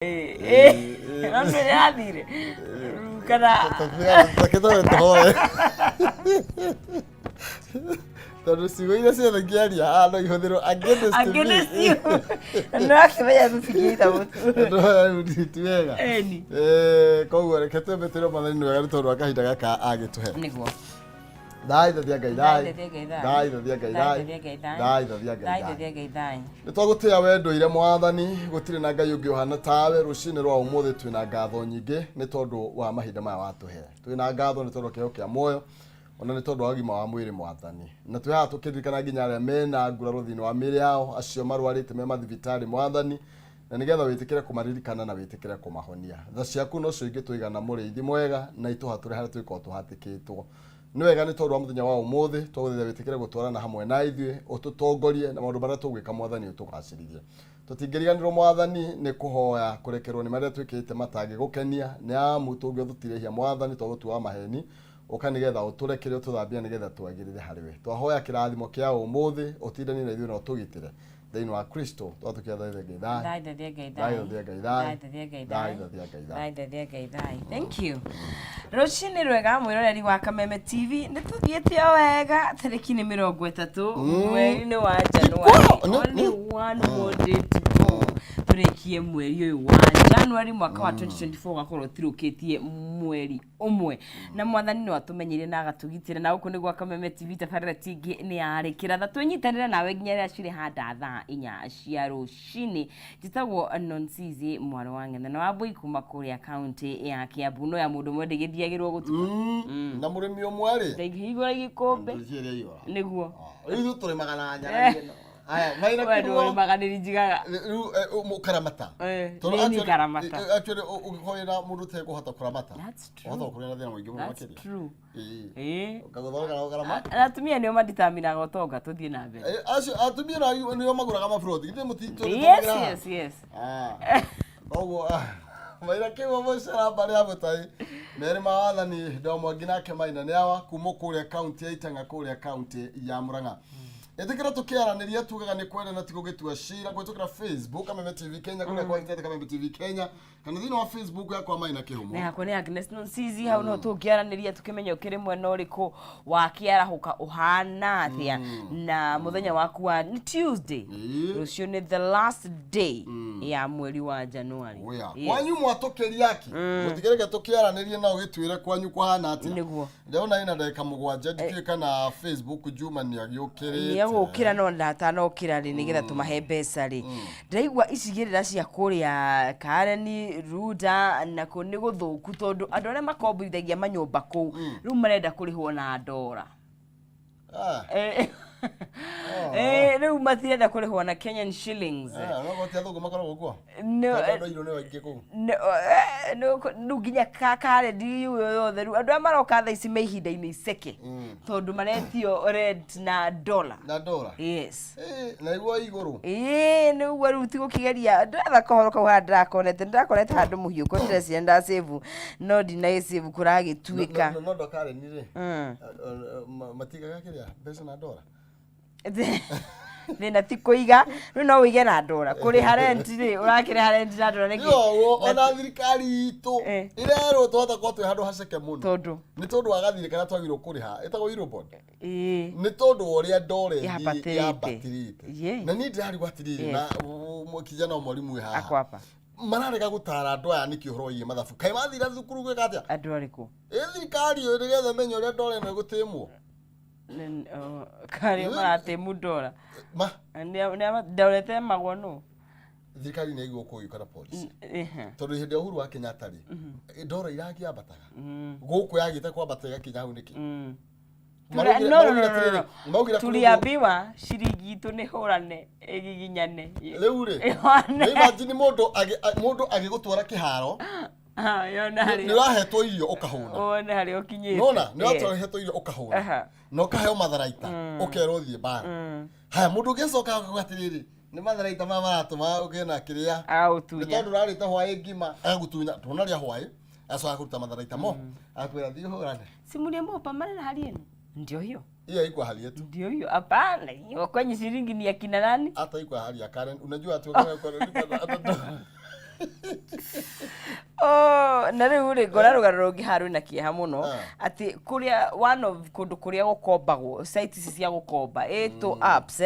No nĩ yathire kana? Takĩtore tũhoe, tondũ ciugo iria ciothe ngĩaria haha no ihũthĩrwo against me. Against you. No akĩmenya tũtingĩita mũtu. No, ti wega. Ĩni. Koguo reke twambe twĩre Mwathani nĩ wega nĩ tondũ wa kahinda gaka agĩtũhe. Nĩguo. Thaithathia Ngai thai. Thaithathia Ngai thai. Thaithathia Ngai thai. Thaithathia Ngai thai. Thaithathia Ngai thai. Thaithathia Ngai thai. Nĩ twagũtĩĩa we ndũire Mwathani, gũtirĩ na Ngai ũngĩ ũhana tawe. Rũcinĩ rwa ũmũthĩ twĩna ngatho nyingĩ nĩ tondũ wa mahinda maya watũhe. Twĩna ngatho nĩ tondũ wa kĩheo kĩa muoyo, ona nĩ tondũ wa ũgima wa mwĩrĩ, Mwathani. Na twĩ haha tũkĩririkana nginya arĩa mena nguraro thĩinĩ wa mĩĩrĩ yao, acio marwarĩte me mathibitarĩ, Mwathani, na nĩgetha wĩtĩkĩre kũmaririkana na wĩtĩkĩre kũmahonia. Tha ciaku nocio ingĩtũigana, mũrĩithi mwega, na itũhatũre harĩa tũngĩkorwo tũhatĩkĩtwo. Nĩ wega nĩ tondũ wa mũthenya wa ũmũthĩ, twagũthaitha wĩtĩkĩre gũtwarana hamwe na ithuĩ, ũtũtongorie na maũndũ marĩa tũgwĩka, Mwathani, ũtũgacĩrithie. Tũtingĩriganĩrwo, Mwathani, nĩ kũhoya kũrekerwo nĩ marĩa twĩkĩte matangĩgũkenia, nĩ amu tũngĩothũtirĩhia, Mwathani, twagũtua wa maheni, ũka nĩgetha ũtũrekere, ũtũthambie nĩgetha twagĩrĩre harĩ we. Twahoya kĩrathimo kĩa ũmũthĩ, ũtindanie na ithuĩ na ũtũgitĩre. Thĩinĩ wa Kristo twatũkĩathaitha Ngai thayũ. Thaithathia Ngai thayũ. Thaithathia Ngai thayũ. Thaithathia Ngai thayũ. Thaithathia Ngai thayũ. Thaithathia Ngai thayũ. Thank you. Rũcinĩ rwega mwĩroreri wa Kameme TV, nĩ tũthiĩte o wega, tarĩki nĩ 30 mweri-inĩ wa January. Only one more day to go tũrĩkie mweri ũyũ wa January mwaka wa 2024, ũgakorwo ũtirũkĩtie mweri ũmwe, na Mwathani no atũmenyeire na agatũgitĩra. Na gũkũ nĩ gwa Kameme TV, tabarĩra tingĩ nĩ yarĩkĩra tha twĩnyitanĩre nawe nginya rĩrĩa cirĩ handa thaa 4 cia rũcinĩ. Njĩtagwo Nonsizi mwarĩ wa Ng'ethe na Wambui kuma kũrĩa kaunti ya Kiambu, no ya mũndũ ũmwe ndĩgĩthiagĩrwo gũtuka. Na mũrĩmi ũmwe rĩ Ndaingĩhingũra gĩkombe. Nĩguo. Rĩu ithuĩ tũrĩmaga na nyarari ĩno. Aya, maina We kiruo. ndũrĩmaga, nĩ njigaga. Rĩu ũkaramata. Tondũ nĩ actually- karamata. Actually, ũngĩkorwo wĩna mũndũ ũtekũhota kũramata, That's true. ũhota gũkorwo na thĩna mũingĩ mũno That's makĩria. true. Ĩĩ. Ũkagũthondeka na ũkaramata. Na atumia nĩo maditaminaga ũtonga, tũthiĩ na mbere. Acio atumia na nĩo magũraga maburoti. Githĩ mũtitũ? Yes. Koguo maira kĩguo mũcara mbarĩ ya mũtai merĩ ma wathani ndo mwangi nake Maina nĩ awa kuma kũrĩa kaunti ya Itang'a, kũrĩa kaunti ya Murang'a. Ĩtĩkĩra tũkĩaranĩria, tugaga nĩ kwenda na tigũgĩtua cira kũhĩtũkĩra Facebook Kameme TV Kenya, kũrĩa kwagĩtete Kameme TV Kenya, kana thĩinĩ wa Facebook yakwa Maina Nĩ Kĩhumo. Hakwa nĩ Agnes Nonsizi. Hau no tũngĩaranĩria tũkĩmenya ũkĩrĩ mwena ũrĩkũ wa kĩarahũka, ũhana atĩa na mũthenya waku wa nĩ Tuesday. Rũciũ nĩ the last day ya mweri wa January. Oya. Yes. Kwanyu mwatũkĩria aki mũtigereke tũkĩaranĩrie na ũgĩtwĩre kwanyu kũhana atĩa. Nĩguo. Ndĩrona ĩna ndagĩka 7, ndikĩũĩ kana Facebook Juma nĩ agĩũkĩrĩte. Nĩ agũkĩra, no ndatanokĩra rĩ, nĩgetha tũmahe mbeca rĩ, ndĩraigua icigĩrĩra cia kũrĩa Kareni, Runda na kũ nĩ gũthũku, tondũ andũ arĩa makomborithagia manyũmba kũu rĩu marenda kũrĩhwo na ndora. Rĩu matirenda kũrĩhwo na Kenyan shillings. No goti athũngũ makoragwo kuo. Tondũ andũ airũ nĩo aingĩ kũu. Rĩu nginya Kareni ĩyo yothe, rĩu andũ arĩa maroka thaa ici me ihinda-inĩ iceke, tondũ maretio rent na dollar. Na ndora. Yes. Na igua igũrũ. Ĩĩ, nĩguo rĩu ti gũkĩgeria ndĩratha kohoro kau haha, ndĩrakonete handũ mũhiũko, ndĩreciria ndasave no ndinaĩsave, kũragĩtuĩka. No ndo Kareni rĩ, matigaga kĩrĩa mbeca na ndora. Thĩna ti kũiga, rĩu no ũige na ndora, kũrĩha rent rĩ, ũrakĩrĩha rent na ndora nĩkĩ? Yo, ona thirikari itũ ĩrerwo twahota korwo twĩ handũ haceke mũno. Tondũ nĩ tondũ wa gathirĩ karĩa twagĩrĩirwo kũrĩha ĩtagwo Eurobond, nĩ tondũ wa ũrĩa ndora ĩthiĩ Yambatĩrĩte. yambatĩrĩte. Na niĩ ndĩrarigwo atĩrĩrĩ, na kijana wa mwalimu wĩ haha Ako hapa. Mararega gũtara andũ aya nĩkĩ ũhoro wĩgiĩ mathabu? Kaĩ mathire thukuru gwĩka atĩa? Andũ arĩkũ? Ĩ thirikari ĩyo, nĩgetha ĩmenye ũrĩa ndora ĩno ĩgũtĩmwo. Karĩa maratĩmu ndora? Ma Ndora ĩtemagwo nũ? Thirikari nĩ ĩgũkũ gũgĩũka na policy, tondũ hĩndĩ ya Uhuru wa Kenyatta rĩ, ndora irakĩambataga gũkũ, yagĩte kwambata ĩgakinya hau nĩkĩ? No, no, no, Maraugire no, no, atĩrĩrĩ, no. maugire kũrĩ ũndũ- Tuliambiwa shiringi itũ nĩ hũrane ĩgiginyane. Rĩu rĩ, Ĩhane. nĩ imagine mũndũ agĩgũtwara kĩharo, Ah, yona nĩ harĩa ũrahetwo irio ũkahũna. Wone harĩa ũkinyĩte. Nona nĩ ũrahetwo irio ũkahũna na ũkaheo matharaita, ũkerwo ũthiĩ mbara. Haya, mũndũ ũngĩ acoka akauga atĩrĩrĩ, nĩ matharaita maya maratũma ũgĩe na kĩrĩa, nĩ Agagũtunya. tondũ ũrarĩte hwaĩ ngima, agagũtunya ndũnarĩa hwaĩ, acoka kũruta matharaita mo, akwĩra thiĩ ũhũrane. Simulia pambana na hali yenu. Ndio hiyo. Hiyo haikuwa hali yetu. Ndio hiyo. Hapana, hiyo kwenye shilingi ni ya kina nani? Hata iko hali ya Karen, unajua watu wa Karen hata Oh, na rĩu rĩ ngona rũgano rũngĩ haha rwĩna kĩeha mũno. Ah. Atĩ kũrĩa one of kũndũ kũrĩa gũkombagwo, site ici cia gũkomba ĩtũ apps,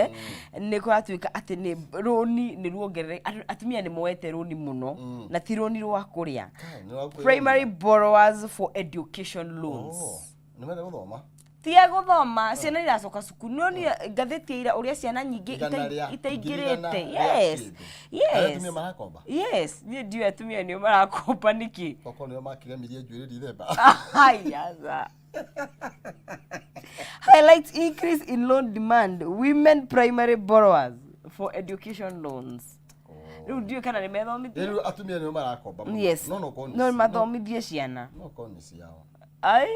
nĩ kũratuĩka atĩ nĩ rũni nĩ ruongerere, atumia nĩ moete rũni mũno na ti rũni rwa kũrĩa. Kai, nĩ rwa Primary borrowers for education loans. Oh, nĩ mende gũthoma. Tiga gũthoma, ciana iracoka cukuru. No nĩ ngathĩti ya ira ũrĩa ciana nyingĩ Igana rĩa- itaingĩrĩte. 100,000 rĩa Yes. kĩndũ. Arĩa Yes. atumia marakomba. Yes, niĩ ndiũĩ atumia nĩo marakomba nĩkĩ. Tokorwo nĩo makiremirie njuĩrĩ Dithemba. Haya. Highlights increase in loan demand, women primary borrowers for education loans. Rĩu ndiũĩ kana nĩ methomithie. Rĩu atumia nĩo marakomba mũno. Yes. No no korwo nĩ No mathomithie ciana. No korwo nĩ ciao. Ai.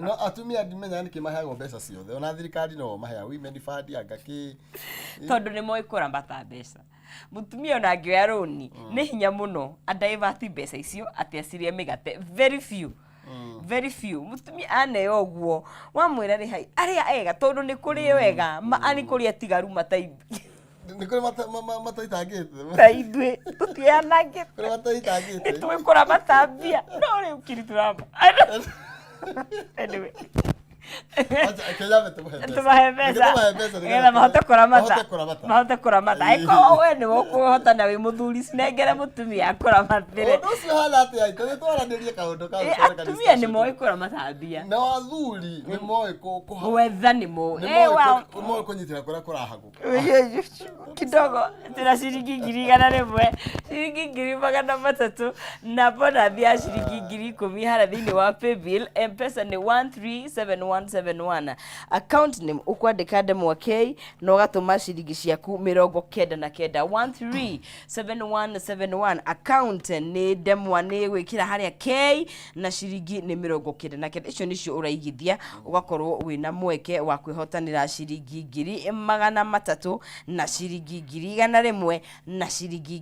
No atumia ndimenyaga nĩkĩ maheagwo mbeca ciothe, ona thirikari no maheagwo women fund anga kĩ. Tondũ nĩ moĩ kũramata mbeca. Mũtumia ona angĩoya rũni nĩ hinya mũno adaivati mbeca icio atĩ acirĩe mĩgate. Very few. Very few. Mũtumia aneo ũguo wamwĩra rĩ hai arĩa ega, tondũ nĩ kũrĩ wega ma nĩ kũrĩ atigaru matai Nĩ kũrĩ mataitangĩte. Ta ithuĩ tũtianangĩte. Kũrĩ mataitangĩte. Nĩ tũĩ kũramata mbia no rĩu kiri tũramba. Anyway. Acha, Kenya tũmahe mbeca. Tũmahe mbeca. Reke tũmahe mbeca nĩgetha mahote kũramata. Mahote kũramata. Mahote kũramata. Angĩkorwo we nĩwe ũkũhota na wĩ mũthuri, cinengere mũtumia akũramatĩre. Ũndũ ũcio ũhana atĩa? Ithuĩ twaranĩrie kaũndũ kau. Tũreka Atumia nĩ discussion. moĩ kũramata mbia. Nao athuri nĩ moĩ Gwetha nĩ moĩ. nĩ Eh, moĩ nĩ moĩ kũnyitĩra kũrĩa kũrahagũka. Kidogo tena ciringi 100,000, ciringi 300,000 na bonathi ya ciringi 10,000 harĩa thĩinĩ wa paybill. Mpesa nĩ 137171, account name ũkwandĩka ndemwa K na ũgatũma ciringi ciaku 99. 137171, account nĩ ndemwa nĩ gwĩkĩra harĩa K na ciringi nĩ 99. Icio nĩcio ũraigithia ũgakorwo wĩna mweke wa kwĩhotanĩra ciringi 300,000 na ciringi 100,000 na ciringi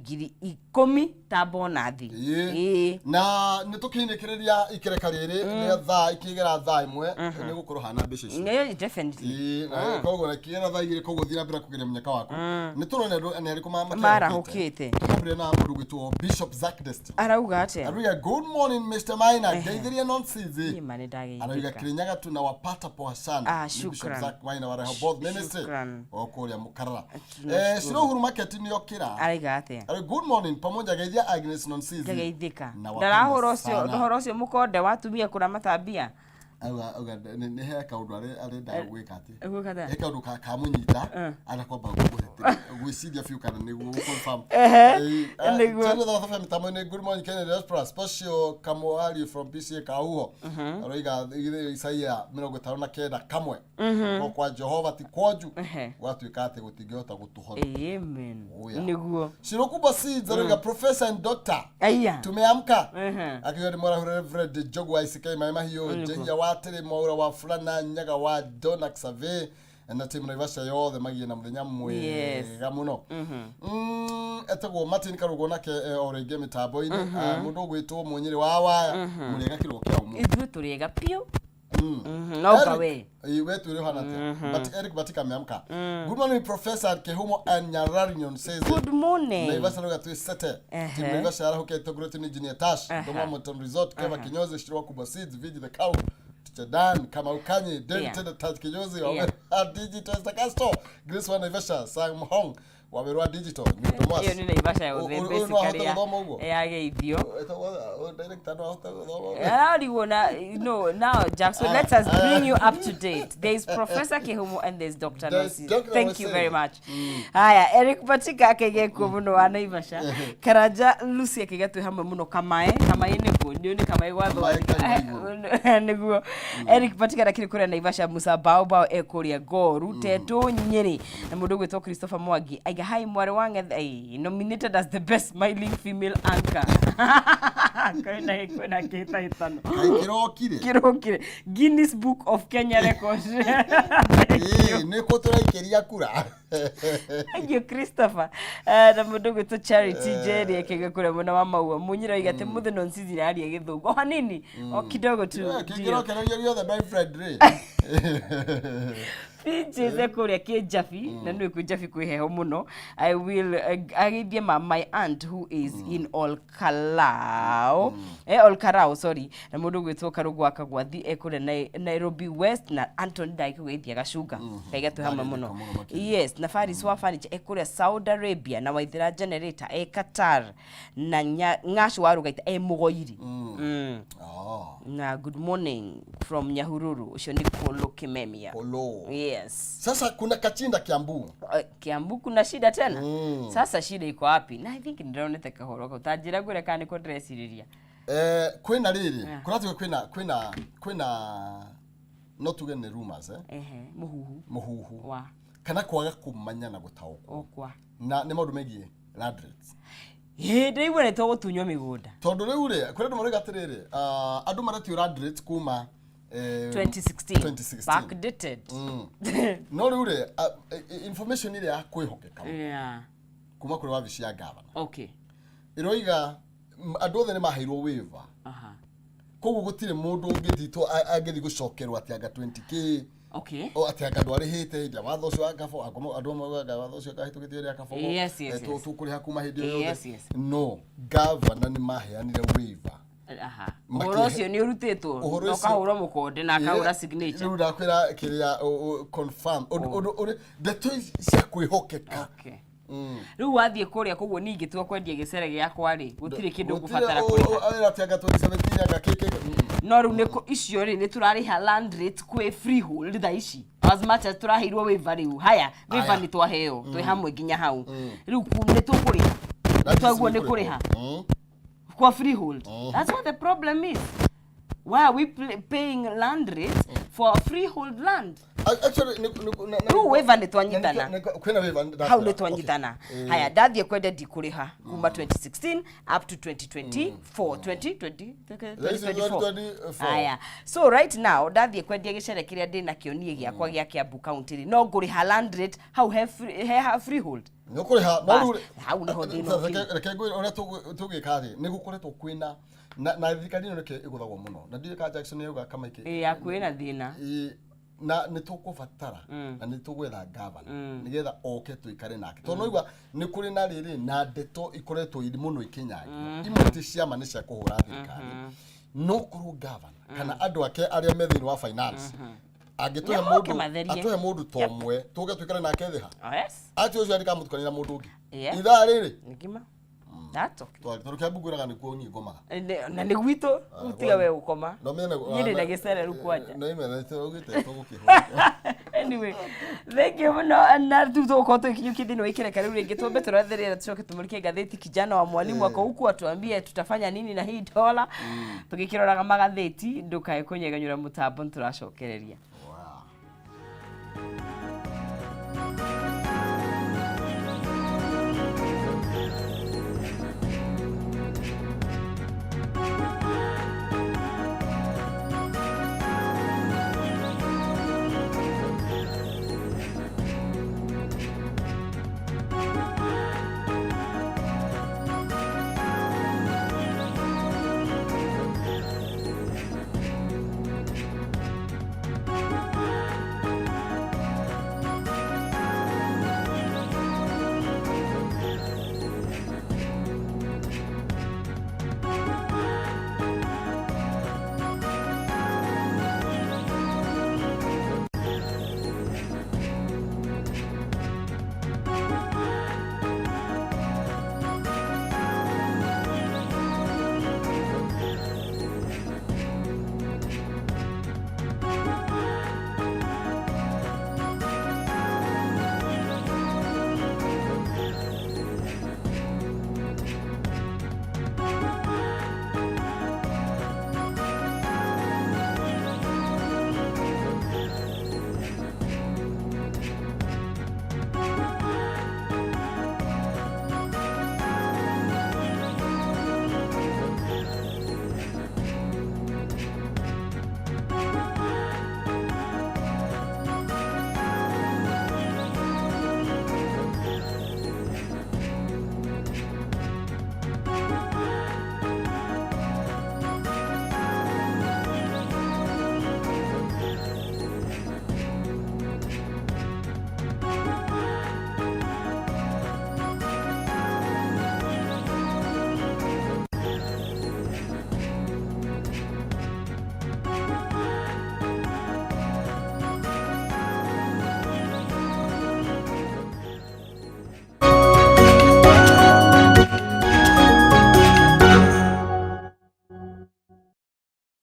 10,000 ta bonathi. Ĩĩ. Ĩĩ. Na nĩ tũkĩinĩkĩrĩria ikereka rĩrĩ nĩ thaa ikĩgera thaa 1 nĩ gũkorwo hana mbeca icio. Nĩ definitely. Ĩĩ, na koguo na ikĩgera thaa 2, koguo thiĩ na mbere kũgeria mũnyaka waku, nĩ tũrone andũ nĩ arĩkũ Marahũkĩte. Tũkambĩrĩria na mũndũ gwĩtwo Bishop Zack Destiny. Arauga atĩa? Arauga, "Good morning, Mr. Maina, ngeithĩria Nonsizi." Niĩ ma nĩ Arauga, ndageithĩka. "Kirinyaga tunawapata poa sana." Ah, Ni Bishop shukran. Zack Maina wa Rehoboth Ministry Shukran. o kũrĩa Mũkarara. Tunashukuru. Shiro Market nĩ okĩra. Arauga atĩa? Arauga, "Good morning pamoja, geithia Agnes Nonsizi." Ndageithĩka. Na Ndarahũra wapenda ũcio sana. ũhoro ũcio mũkonde wa atumia kũramata mbia. Auga nĩ he kaũndũ arenda gwĩka atĩ. Gwĩka atĩa? He kaũndũ kamũnyita arakwamba gwĩciria biũ kana nĩguo gũ-confirm. Nĩguo. Tendo tha mĩtambo-inĩ, "Good morning Kenya Diaspora, special Kamwari from PCA Kauho." Aroiga Isaia 59 kamwe. Ko kwa Jehova ti kwonju. Gwatuĩka atĩ gũtingĩhota gũtũhotha. Amen. Oh, yeah. Nĩguo. Shirokuba Seeds aroiga, "Professor and Doctor, Aya. tumeamka." Akiuga nĩ mwarahũre Reverend Njogu wa ICK Maĩ Mahiũ, Njehia wa Tĩrĩ, Mwaura wa Fulana, Nyaga wa Donak Survey na timu Naivasha yothe magie na mũthenya mwega mũno. Etagwo Martin Karũgũ nake, o rĩngĩ mĩtambo-inĩ. Ah, mũndũ ũgwĩtwo Mũnyĩrĩ wa Waya, mũrĩega kĩroko kĩa ũmũthĩ? Ithuĩ tũrĩ ega biũ. No Eric- kawe. Ĩĩ, we twĩrĩ ũhana atĩa? But Eric Batika ameamka. "Good morning, Professor Kehumo and Nyararion says." Good morning. Naivasha rauga twĩ sete. Timu Naivasha yarahũke ĩtongoretio nĩ Engineer Tash, Doma Mountain Resort, Keva Kinyozi, Shirwa Kubwa Seeds, Viji the Cow, Teacher Dan, Kamau Kanyi, David Tenda, Taj Kinyozi, Wawera Digital, Esther Castro, Grace wa Naivasha, Sang Hong, Wawerwa Digital, Newton Mwas. Ĩyo nĩ Naivasha yothe. Ũyũ no ahote Basically gũthoma ũguo? yageithio. Ĩtagwo, director no ahote gũthoma ũguo? Ararigwo na no now Jackson, let us bring you up to date. There is Professor Kehumo and there's Dr. There's Nonsi. Dr. Thank you Nonsi. very much. Haya, Eric Patika akaiga kuo mũno wa Naivasha. Karanja Lucy akaiga twĩ hamwe mũno Kamae. Kamae nĩkuo nĩ nĩ Kamae gwa Kamae Thwari. Kanyua. Nĩguo. Eric Patika ndakĩrĩ kũrĩa Naivasha, Musa Bao Bao e kũrĩa Goru, Teto Nyĩrĩ na mũndũ ũgwĩtwo Christopher Mwangi aiga hi mwarĩ wa Ng'ethe, nominated as the best smiling female anchor. Kwĩna kĩhĩtahĩtano. Kaĩ kĩrokire? Kĩrokire Guinness Book of Kenya Records. Ĩĩ, nĩ kũ tũraikĩria kura? Thank you, Christopher. Na mũndũ ũgwĩtwo Charity Njeri akĩga kũrĩa mwena wa Maua Munyĩra oiga atĩ mũthĩ Nonsizi araria gĩthũngũ o hanini, o kidogo tu ndio. Kĩngĩrokererio gĩothe, my friend rĩ. Pinches kũrĩa Kĩnjabi, na nĩũĩ Kĩnjabi kwĩ heho mũno. I will ageithie my aunt who is in Olkalou, Olkarau, sorry, na mũndũ ũgwĩtwo Karũgũ wa Kagwathi e kũrĩa Nairobi West, na Anthony ndagĩkũgeithia Gacunga kaiga twĩ hamwe mũno. Ndageithĩka mũno makĩria. Yes, na Faris wa Furniture e kũrĩa Saudi Arabia, na Waithera Generator e Qatar, na Ng'acu wa Rũgaita e Mũgoiri. Ah, Na good morning from Nyahururu, ũcio nĩ Kolo Kimemia. Kolo. Yes. Sasa kuna kachinda Kiambu. Kiambu kuna shida tena. Sasa shida iko wapi? Na I think ndĩronete kahoro kau, ta njĩra ngwĩre kana nĩko ndĩrecirĩria. Kwĩna rĩrĩ, kũratuga kwĩna no tuge nĩ rumors, Ehe, mũhuhu. Mũhuhu wa kana kwaga kũmanya na gũtaũkwo okwa na nĩ maũndũ megiĩ land rates. Ĩ ndĩigua nĩ tũgũtunywo mĩgũnda. Tondũ rĩu rĩ, kũrĩ andũ marauga atĩrĩrĩ, andũ maretio land rates kuma 2016. 2016. Backdated. No rĩu rĩ, information ĩrĩa ya kwĩhokeka kuma kũrĩ wabici ya gavana ĩroiga andũ othe nĩ maheirwo waiver, koguo gũtirĩ mũndũ ũngĩthitwo angĩthiĩ gũcokerwo atĩ anga 20K o atĩ anga ndwarĩhĩte hĩndĩ ya watho ũcio wa Kabo, andũ amwe maugaga watho ũcio kahĩtũkĩtio rĩa Kabogo. Tũkũrĩha kuma hĩndĩ ĩyo yothe. No gavana nĩ maheanire waiver. Ũhoro ũcio nĩ ũrutĩtwo Ũhoro na ũcio- ũkahũrwo mũkonde na akahũra signature. Rĩu ndakwĩra kĩrĩa confirm ũndũ ndeto ici cia kwĩhokeka. Rĩu wathiĩ kũrĩa koguo niĩ ingĩtua kwendia gĩcere gĩakwa rĩ, gũtirĩ kĩndũ ngũbatara kũrĩha. Kũrĩha atĩ anga 2017 anga kĩkĩ. No rĩu nĩ icio rĩ, nĩ tũrarĩha land rate kwĩ freehold thaa ici, as much as tũraheirwo waiver. Rĩu haya waiver Aya. nĩ twaheo, twĩ hamwe nginya hau. Rĩu nĩ tũkũrĩha, twaguo nĩ kũrĩha kwa freehold. That's what the problem is. Why are we paying land rates for freehold land? Actually Rĩu waiver nĩ twanyitana. Kwĩna waiver ndakwĩra. Hau nĩ twanyitana. Okay. Haya, ndathiĩ kwenda ndikũrĩha kuma 2016 up to 2024, 2020, 2024. 2024. Haya, so right now ndathiĩ kwendia gĩcere kĩrĩa ndĩ nakĩo niĩ gĩakwa gĩa Kiambu County rĩ, no ngũrĩha land rate hau he he freehold? Nĩ ũkũrĩha no Bas, rĩu hau nĩho thĩna ũkĩrĩ. Reke ngwĩre ũrĩa tũgwĩka rĩ, nĩ gũkoretwo kwĩna na thirikari ĩno nĩkĩo ĩgũthagwo mũno na ndiũĩ kana Jackson yauga Kamaikĩ. Ĩ yaku ĩna thĩna. Ĩ, na nĩ tũkũbatara na nĩ tũgwetha gavana nĩgetha oke tũikare nake, tondũ noigua nĩ kũrĩ na rĩrĩ na ndeto ikoretwo irĩ mũno ikĩnyangio, imwe ti ciama, nĩ cia kũhũra thirikari. No korwo gavana kana andũ ake arĩa me thĩinĩ wa finance angĩtũhe Nĩ moke mũndũ, matherie. atũhe mũndũ ta ũmwe tũke tũikare nake thĩ ha Oh, yes. ati ũcio andĩkamũtukania na mũndũ ũngĩ ithaa rĩrĩ. Ngima, that's okay. Tondũ Kĩambu ngwĩraga nĩkuo niĩ ngomaga. Na nĩ gwitũ tiga we gũkoma. No mene. Niĩ ndĩ na gĩcere rĩu kwanja. No imene ugĩte tũgũkĩhũra. Anyway, thank you mũno, na rĩu tũgũkorwo tũgĩkinyũkia thĩinĩ wa ikereka rĩu rĩngĩ, twambe tũratherera tũcoke tũmũrĩke ngathĩti. Kijana wa mwalimu ako huku atuambie tutafanya nini na hii dola. Tũgĩkĩroraga magathĩti, ndũkae kũnyeganyũra mũtambo, nĩtũracokereria. Wow.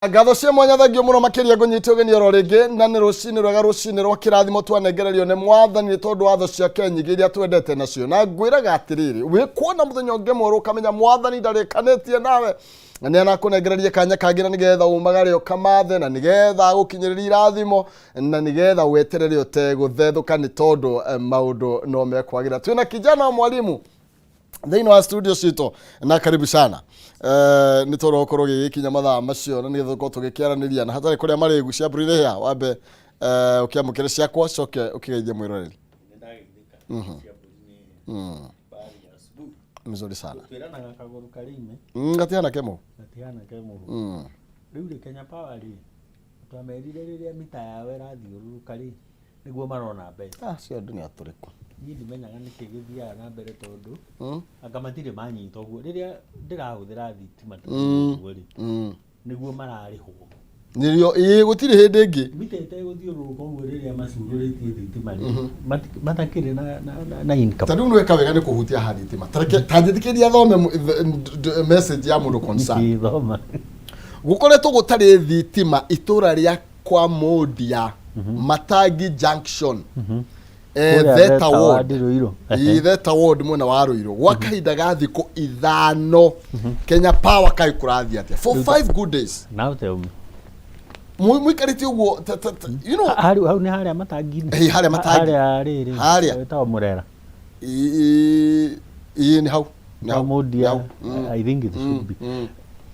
Ngatho cia mwanya, thengio mũno makĩria. Ngũnyite ũgeni oro rĩngĩ, na nĩ rũcinĩ rwega, rũcinĩ rwa kĩrathimo twanengererio nĩ Mwathani nĩ tondũ wa tho ciake nyingĩ iria twendete nacio. Na ngwĩraga atĩrĩrĩ, wĩkuona mũthenya ũngĩ mwerũ, ũkamenya Mwathani ndarĩkanĩtie nawe na nĩ anakũnengereria kanya kangĩ, na nĩgetha umagare ũkamathe, na nĩgetha agũkinyĩrĩria irathimo, na nĩgetha weterere ũtegũthethũka, nĩ tondũ maũndũ no mekwagĩra. Twĩna kijana wa mwalimu thĩinĩ wa studio citũ, na karibu sana, nĩ tondũ gũkorwo gĩgĩkinya mathaa macio na nĩgetha tũkorwo tũgĩkĩaranĩria na hatarĩ kũrĩa marĩgu cia mbũri rĩhĩa. Wambe ũkĩamũkĩre ciakwa, coke ũkĩgeithie mwĩroreri. Mzuri sana. Twĩranaga kagũrũ karĩ ime. Gatihana kemo. Gatihana kemũhu. Rĩu rĩ, Kenya Power rĩ, twamerire rĩrĩa mita yao ĩrathiũrũrũka rĩ, nĩguo marona mbeca. Acio andũ nĩ atũrĩku. Niĩ ndimenyaga nĩkĩ gĩthiaga na mbere, tondũ anga matirĩ manyita ũguo rĩrĩa ndĩrahũthĩra thitima ũguo rĩ, nĩguo mararĩhwo. Nĩrĩo, ĩĩ, gũtirĩ hĩndĩ ĩngĩ. Mita ĩtegũthiũrũrũka ũguo rĩrĩa macurũrĩtie thitima rĩ, matakĩrĩ na income. Ta rĩu nĩweka wega nĩ kũhutia ha thitima. Tareke tanjĩtĩkĩria thome message ya mũndũ concern. Gĩthoma. Gũkoretwo gũtarĩ thitima itũra rĩa kwa Mũndia, Matangi Junction, Kũrĩa Theta Theta Ward. Ward, Ruiru. Ĩ, Theta Ward, mwena wa Ruiru, gwa kahinda ga thikũ 5. Kenya Power, kaĩ kũrathiĩ atĩa for 5 good days? Now tell me. Mũikarĩte ũguo Hau hau nĩ harĩa matangi-inĩ. Ĩ, harĩa matangi. Harĩa rĩrĩ. Harĩa. Wĩtagwo Mũrera. Ĩ, nĩ hau, nĩ hau, nĩ Mũndia. hau. I think it should be.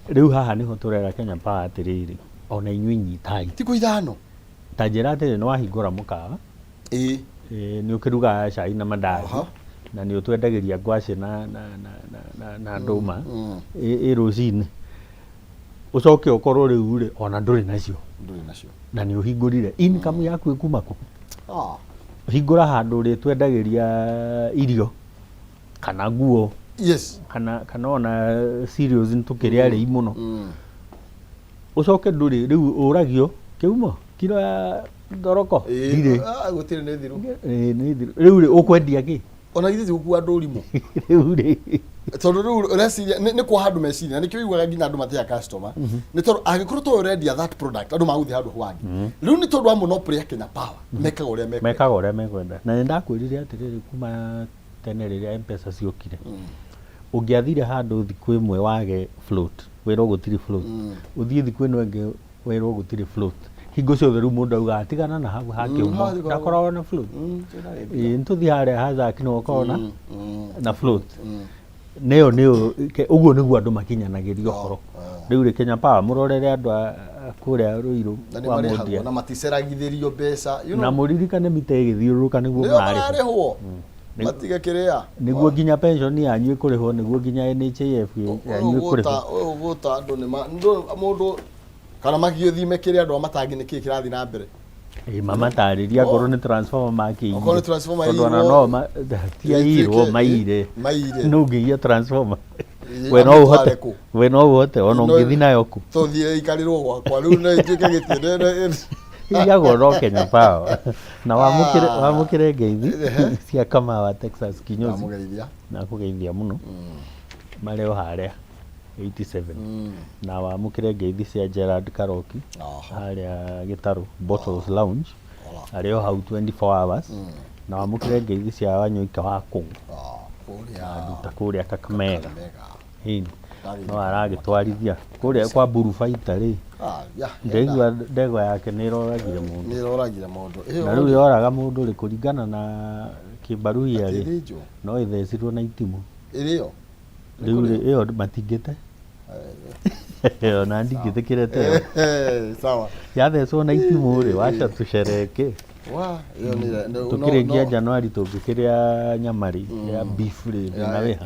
Rĩu haha nĩho tũrera Kenya Power atĩrĩrĩ, ona inyuĩ nyitai. Thikũ 5. Ta njĩra atĩrĩ, nĩ wahingũra mũkawa, nĩ ũkĩrugaga cai na mandathi, na nĩ ũtwendagĩria ngwacĩ na ndũma ĩ rũcinĩ, ũcoke ũkorwo rĩu rĩ, ona ndũrĩ nacio. Ndũrĩ nacio. Na nĩ ũhingũrire, income yaku ĩkuma kũ? Ah. Hingũra handũ ũrĩtwendagĩria irio kana nguo, kana ona cereals, nĩ tũkĩrĩ arĩi mũno. Ũcoke ndũrĩ, rĩu ũragio kĩumo kiro ya thoroko ndirĩ. Ah, gũtirĩ, nĩ thiru. Ĩ, nĩ thiru. Rĩu rĩ, ũkwendia kĩ? Ona githĩ ti gũkua ndũrimũ? Rĩu rĩ, Tondũ rĩu ũreciria nĩ kwa handũ meciria, na nĩkĩo ũiguaga nginya andũ matia customer, nĩ tondũ angĩkorwo to ũrendia that product, andũ magũthiĩ handũ hangĩ. Rĩu nĩ tondũ wa monopoly ya Kenya Power, mekaga ũrĩa mekwenda. Mekaga ũrĩa mekwenda. Na nĩ ndakwĩrire atĩrĩrĩ, kuma tene rĩrĩa M-Pesa ciokire, ũngĩathire handũ thikũ ĩmwe wage float, wĩrwo gũtirĩ float, ũthiĩ thikũ ĩno ĩngĩ wĩrwo gũtirĩ float, hingo ciothe rĩu mũndũ augaga tigana na hau hakĩuma. Hau hakoragwo- Ndakoragwo na float. Ĩĩ, nĩtũthiĩ harĩa hazaki no ũkorwo na float. Nĩyo nĩyo ũguo nĩguo andũ makinyanagĩria ũhoro. Rĩu rĩ, Kenya Power, mũrorere andũ a kũrĩa Ruiru Na nĩ kwa marĩhagwo Mũndia. na maticeragithĩrio mbeca Na mũririkane mita ĩgĩthiũrũrũka nĩguo nĩo mũrarĩhwo. mararĩhwo, matige kĩrĩa. Nĩguo nginya pension yanyu ĩkũrĩhwo, nĩguo nginya NHIF yanyu ĩkũrĩhwo. Ũyũ gũta andũ nĩ mũndũ kana magĩthime kĩrĩa andũ a matangi, nĩkĩ kĩrathiĩ na mbere. Ĩ, mamatarĩrie akorwo nĩ transformer makĩiyire. Okorwo nĩ transformer Tondũ ona ĩiyirwo, no ti aiyirwo, ĩtuĩke- maiyire. Maiyire. No ũngĩiya transformer, Ĩ, we no amĩtware ũhote kũ? We no ũhote ona ũngĩthiĩ nayo kũ? Tũthiĩ ikarĩrwo gwakwa rĩu no ituĩke gĩtĩ. Iyagwo no Kenya Power. Na wamũkĩre Ah. wamũkĩre ngeithi cia Kamau wa Texas kinyozi. Ndamũgeithia. Nakũgeithia mũno, marĩ o harĩa 87. Na wamũkĩre ngeithi cia Gerard Karoki harĩa Gĩtarũ Bottles Lounge, arĩ o hau 24 hours. Na wamũkĩre ngeithi cia Wanyoika wa kũu Ah, kũrĩa nduta kũrĩa Kakamega. Kakamega. Ĩni. No aragĩtwarithia kũrĩa kwa Burubaita rĩ. Ah, ya, Ndaigua ndegwa yake nĩ ĩroragire mũndũ. Nĩ ĩroragire mũndũ. Ĩyo Na rĩu yoraga mũndũ rĩ, kũringana na kĩmbaruhia rĩ, ĩthĩnjwo. No ĩthecirwo na itimũ. Ĩrĩo. Rĩu rĩ, ĩyo matingĩte, ona ndingĩtĩkĩre ĩyo. Sawa. Yathecwo na itimũ rĩ, waca tũcereke. Wa, ĩyo nĩ Tũkĩrĩkia Januari tũngĩkĩrĩa nyama rĩ, ya beef rĩ, thĩna wĩha?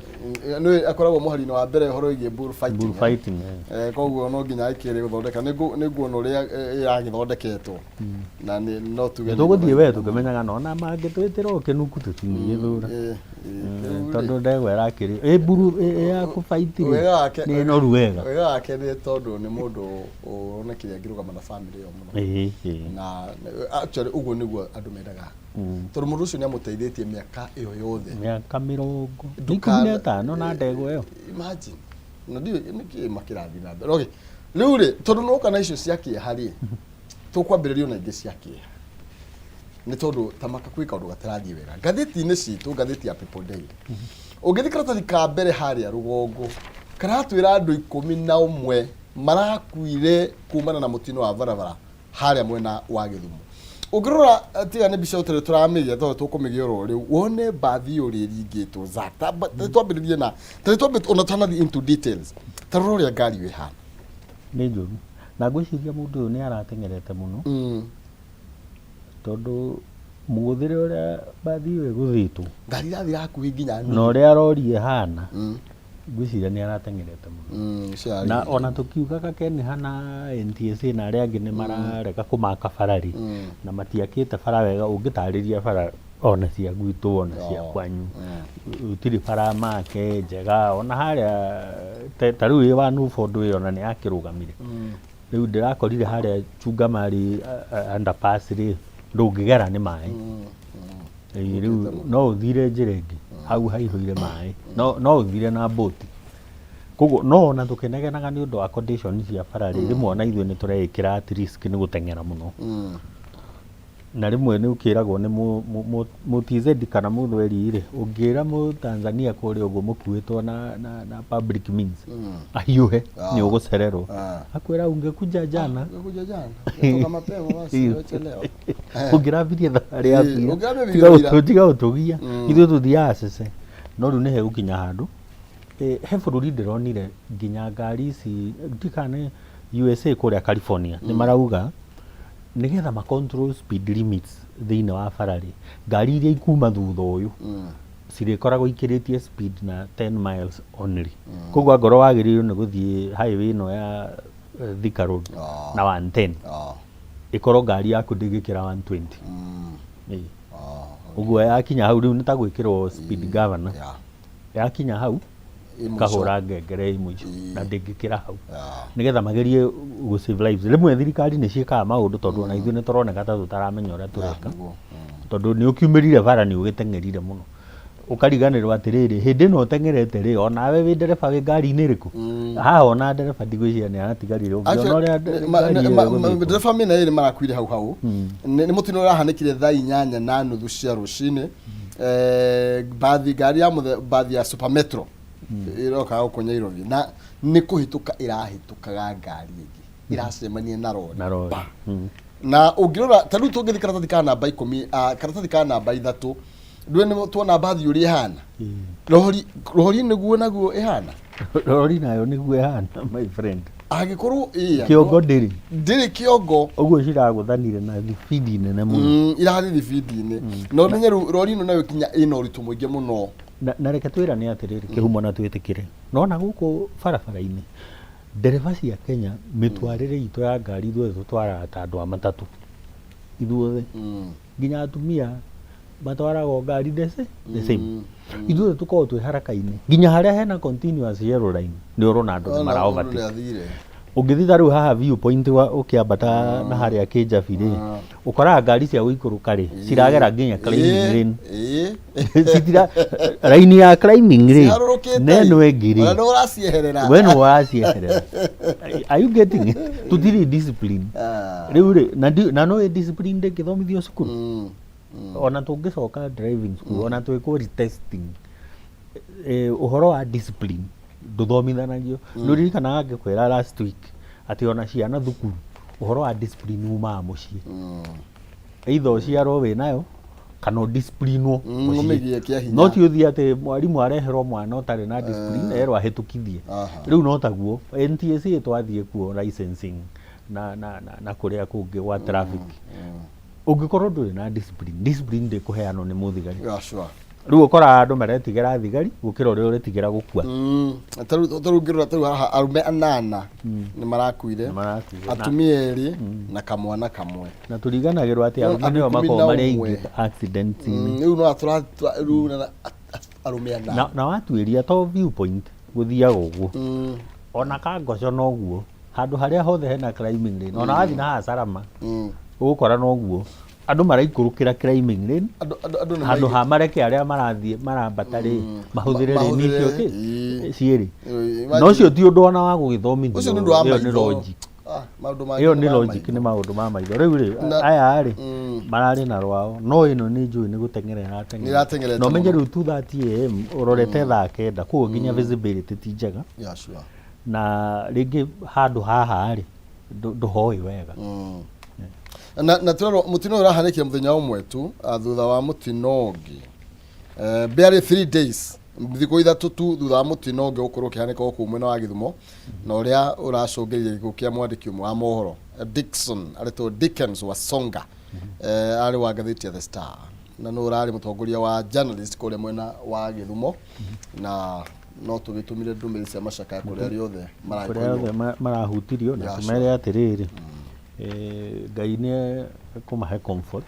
Nĩ akoragwo mũhari-inĩ wa mbere ũhoro wĩgiĩ bull fighting. Bull fighting, eh. Koguo no nginya akĩrĩ gũthondeka, nĩ nguona ũrĩa ĩragĩthondeketwo na nĩ no tuge nĩ Tũgũthiĩ we tũkĩmenyaga nona mangĩtwĩtĩra ũkĩnuku tũtingĩgĩthũra. Rĩu rĩ, Tondũ ndegwa ĩrakĩrĩ ĩ mburu ĩ ya kũbaiti rĩ, wega wake nĩ noru wega. Wega wake nĩ tondũ nĩ mũndũ ũronekire angĩrũgama na family ĩyo mũno. Ĩĩ, ĩĩ. Na actually ũguo nĩguo andũ mendaga, tondũ mũndũ ũcio nĩ amũteithĩtie mĩaka ĩyo yothe. Mĩaka 15 na ndegwa ĩyo. Imagine, na ndiũĩ nĩkĩ makĩrathiĩ na mbere. Okay, Rĩu rĩ, tondũ nĩwoka na icio cia kĩeha rĩ, tũkwambĩrĩria ona ingĩ cia kĩeha nĩ tondũ tamaka kwĩ kaũndũ gatarathiĩ wega ngathĩti-inĩ citũ, ngathĩti ya People Daily. Ũngĩthiĩ karatathi ka mbere harĩa rũgongo, karatwĩra andũ 11 marakuire kumana na mũtino wa barabara harĩa mwena wa Gĩthumo. Ũngĩrora tiga nĩ mbica ũtarĩ tũramĩgĩa tondũ tũkũmĩgĩa oro rĩu, wone mbathi ũrĩa ĩringĩtwo Zack. Twambĩrĩrie na tarĩ twambe ona twanathiĩ into details, ta rora ũrĩa ngari ĩyo ĩhana. Nĩ njũru na ngwĩciria mũndũ ũyũ nĩ arateng'erete mũno tondũ mũgũthĩre ũrĩa mbathi ĩyo ĩgũthĩtwo Ngari irathira hakuhĩ nginya na nuthu. Ũrĩa rori ĩhana, ngwĩciria nĩ arateng'erete mũno. Ũcio ararĩ Na hinya. Ona tũkiugaga Kenha na NTSA na arĩa angĩ nĩ mararega kũmaka bara rĩ, na matiakĩte bara wega. Ũngĩtarĩria bara ona cia gwitũ ona cia kwanyu, gũtirĩ bara make njega. Ona harĩa ta rĩu ĩ wa Nuford ĩyo ona nĩ yakĩrũgamire. Rĩu ndĩrakorire harĩa Chungamari underpass rĩ, ndũngĩgera nĩ maĩ. Ĩĩ, rĩu no ũthire njĩra ĩngĩ hau haihũire maĩ, no ũthire na mbũti. Koguo no ona tũkĩnegenaga nĩ ũndũ wa condition cia bara rĩ, rĩmwe ona ithuĩ nĩ tũreĩkĩra at risk nĩ gũteng'era mũno. Na rĩmwe nĩ ũkĩragwo nĩ mũ TZ kana mũthweri rĩ, ũngĩra mũ Tanzania kũrĩa ũguo mũkuĩtwo na public means ahiũhe nĩ ũgũcererwo, akwĩra ungekuja jana. Ungekuja jana. Ungetoka mapema basi, wache leo. Ũngĩrambirie thabarĩ yaku ira. Ũngĩrambirie ira. Tiga gũtũgia, ithuĩ tũthiaga cece. No rĩu nĩ hegũkinya handũ. He bũrũri ndĩronire nginya ngari ici, ndiũĩ kana nĩ USA kũrĩa California, nĩ marauga nĩgetha ma control speed limits thĩinĩ wa bara rĩ, ngari iria ikuma thutha ũyũ cirĩkoragwo ikĩrĩtie speed na 10 miles only. Koguo angorwo wagĩrĩirwo nĩ gũthiĩ highway ĩno ya Thika Road na 110, ĩkorwo ngari yaku ndĩngĩkĩra 120. Ĩĩ. Ũguo yakinya hau rĩu nĩ ta gwĩkĩrwo speed governor. Yakinya hau Ĩ mũico. Kahũra ngengere ĩ mũico na ndĩngĩkĩra hau, nĩgetha magerie gũ save lives. Rĩmwe thirikari nĩ ciĩkaga maũndũ tondũ ona ithuĩ nĩ tũroneka ta tũtaramenya ũrĩa tũreka, tondũ nĩ ũkiumĩrire bara nĩ ũgĩteng'erire mũno, ũkariganĩrwo atĩrĩrĩ, hĩndĩ ĩno ũteng'erete rĩ, onawe wĩ ndereba wĩ ngari-inĩ ĩrĩkũ haha. Ona ndereba ndigwĩciria nĩ aratigarire ũngĩona ũrĩa ngari ĩyo ĩgũthĩtwo. Ndereba mĩena ĩrĩ marakuire hau hau. Nĩ mũtino ũrahanĩkire thaa 8:30 cia rũcinĩ. Mbathi ngari ya mbathi ya Super Metro ĩroka gũkũ Nairobi na nĩ kũhĩtũka ĩrahĩtũkaga ngari ĩngĩ ĩracemania na rori. Na rori. Pa. Na ũngĩrora ta rĩu tũngĩthiĩ karatathi ka namba 10, karatathi ka namba 3, ndũĩ nĩ tuona mbathi ũrĩa ĩhana. Rori rori nĩguo naguo ĩhana. Rori nayo nĩguo ĩhana, my friend. Angĩkorwo ĩya Kĩongo ndĩrĩ. Ndĩrĩ kĩongo. Ũguo ciragũthanire na thibindi nene mũno. Irathiĩ thibindi-inĩ na ũmenye rĩu rori ĩno nayo kinya ĩna ũritũ mũingĩ mũno. Na reke twĩrane atĩrĩrĩ, kĩhumo, na twĩtĩkĩre nona gũkũ barabara-inĩ ndereba cia Kenya, mĩtwarĩre itũ ya ngari, ithuothe tũtwaraga ta andũ a matatũ, ithuothe, nginya atumia matwaragwo ngari the same. Ithuothe tũkoragwo twĩ haraka-inĩ nginya harĩa hena continuous yellow line nĩ ũrona andũ nĩ mara overtake. Athire. Ũngĩthiĩ ta rĩu haha Viewpoint wa ũkĩambata na harĩa Kĩnjabi rĩ, ũkoraga ngari cia gũikũrũka rĩ, ciragera nginya climbing lane. Citira raini ya climbing rĩ, Ciharũrũkĩte. Na ĩno ĩngĩ rĩ, Ona nĩ ũracieherera. We nĩ ũracieherera. Are you getting it? Tũtirĩ discipline. Rĩu rĩ, na no ĩ discipline ndĩngĩthomithio cukuru. Ona tũngĩcoka driving school, ona twĩkwo retesting, ũhoro wa discipline ndũthomithanagio. Nĩ ũririkanaga ngĩkwĩra last week atĩ ona ciana thukuru ũhoro wa discipline umaga mũciĩ, either ũciarwo wĩ nayo kana ũdisciplinwo mũciĩ. Ũmĩgie kĩa hinya. No ti ũthiĩ atĩ mwarimũ areherwo mwana ũtarĩ na discipline erwo ahĩtũkithie. Rĩu no taguo NTSA twathiĩ kuo licensing na kũrĩa kũngĩ gwa traffic, ũngĩkorwo ndũrĩ na discipline, discipline ndĩkũheanwo nĩ mũthigari. Rĩu ũkoraga andũ maretigĩra thigari gũkĩra ũrĩa ũretigĩra gũkua. Ta rĩu ngĩrora ta rĩu haha arũme anana nĩ marakuire. Nĩ marakuire. Atumia erĩ na kamwana kamwe. Na tũriganagĩrwo atĩ No, arũme nĩo andũ makoragwo 11. marĩ aingĩ accident-inĩ. Rĩu no rĩu arũme anana. Na watuĩria to Viewpoint gũthiaga ũguo, ona kangoco noguo, handũ harĩa hothe hena climbing lane, ona wathiĩ na haha Salama, ũgũkora noguo. Andũ maraikũrũkĩra climbing lane. Andũ andũ andũ nĩ Handũ maigĩ- ha mareke arĩa marathiĩ marambata rĩ, mahũthĩre lane Mahũthĩre, icio kĩ cierĩ. Imagine. Na ũcio ti ũndũ ona wa gũgĩthomithio. Ũcio nĩ ũndũ wa Ĩyo nĩ maitho. logic. Ah, maũndũ mangĩ Ĩyo nĩ nĩ ma logic, maitho. nĩ maũndũ ma maitho. Rĩu rĩ, aya rĩ, mararĩ na rwao, no ĩno nĩ njũĩ nĩ gũteng'era Nĩ ĩrateng'era. ĩrateng'erete Na ũmenye mũno. rĩu 2:30 am ũrorete thaa 9, koguo nginya visibility ti njega. Yeah, sure. Na rĩngĩ handũ haha rĩ, ndũhoĩ wega. Na tũrerwo mũtino ũyũ ũrahanĩkire mũthenya ũmwe tu thutha wa mũtino ũngĩ, barely 3 days, thikũ 3 tu thutha wa mũtino ũngĩ gũkorwo ũkĩhanĩka o kũu mwena wa Gĩthumo, na ũrĩa ũracũngĩrĩria gĩkuũ kĩa mwandĩki ũmwe wa mohoro, Dickson, aretwo Dickens Wasonga, arĩ wa ngathĩti ya The Star, na nĩ ũrarĩ mũtongoria wa journalist kũrĩa mwena wa Gĩthumo. Na no tũgĩtũmire ndũmĩrĩri cia macakaya kũrĩa arĩa othe kũrĩa maragĩkorirwo othe marahutirio, na tũmere atĩrĩrĩ, Ngai nĩ kũmahe comfort.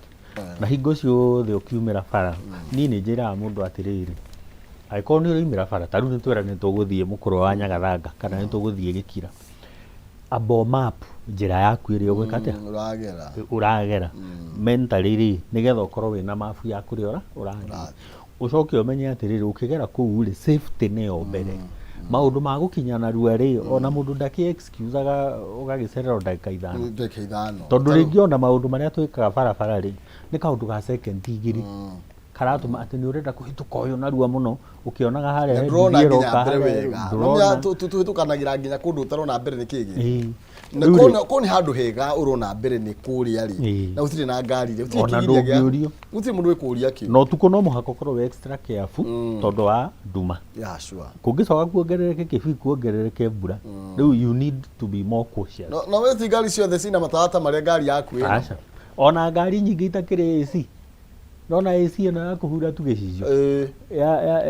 Na hingo ciothe ũkiumĩra bara, niĩ nĩ njĩraga mũndũ atĩrĩrĩ, angĩkorwo nĩ ũraumĩra bara, ta rĩu nĩ twera nĩ tũgũthiĩ mũkũrwe wa Nyagathanga kana nĩ tũgũthiĩ Gĩkira, amba map njĩra yaku ĩrĩa ũgwĩka atĩa, Ũragera. Ũragera mentally rĩ, nĩgetha ũkorwo wĩna mabu ya kũrĩa ũrathiĩ. Ũcoke ũmenye atĩrĩrĩ, ũkĩgera kũu rĩ, safety nĩyo mbere. Maũndũ ma gũkinya narua rĩ, ona mũndũ ndakĩ excusaga ũgagĩcererwo ndagĩka 5. Ndagĩka 5. Tondũ rĩngĩ ona maũndũ marĩa twĩkaga barabara rĩ, nĩ kaũndũ ga sekendi 2 karatũma atĩ nĩ ũrenda kũhĩtũka ũyũ narua mũno, ũkĩonaga harĩa Na he ndũrona nduthi nginya ĩroka mbere harĩa, wega. ndũrona. Tũhĩtũkanagĩra nginya kũndũ ũtarona mbere nĩ kĩĩ. Na Rĩu rĩ, kũu nĩ handũ hega ũrona mbere nĩ kũrĩa rĩ, na gũtirĩ na ngari rĩ, gũtirĩ Ona kĩgiria ndũngĩũrio. Gũtirĩ mũndũ wĩkũria kĩu. Na ũtukũ no mũhaka ũkorwo wĩ extra careful tondũ wa nduma. Yeah, sure. Kũngĩcoka kuongerereke kĩbii, kuongerereke mbura, rĩu you need to be more cautious. No we ti ngari ciothe cina matawa ta marĩa ngari yaku ĩna. Aca, ona ngari nyingĩ itakĩrĩ AC, nona AC ĩno ya kũhura tu gĩcicio, ya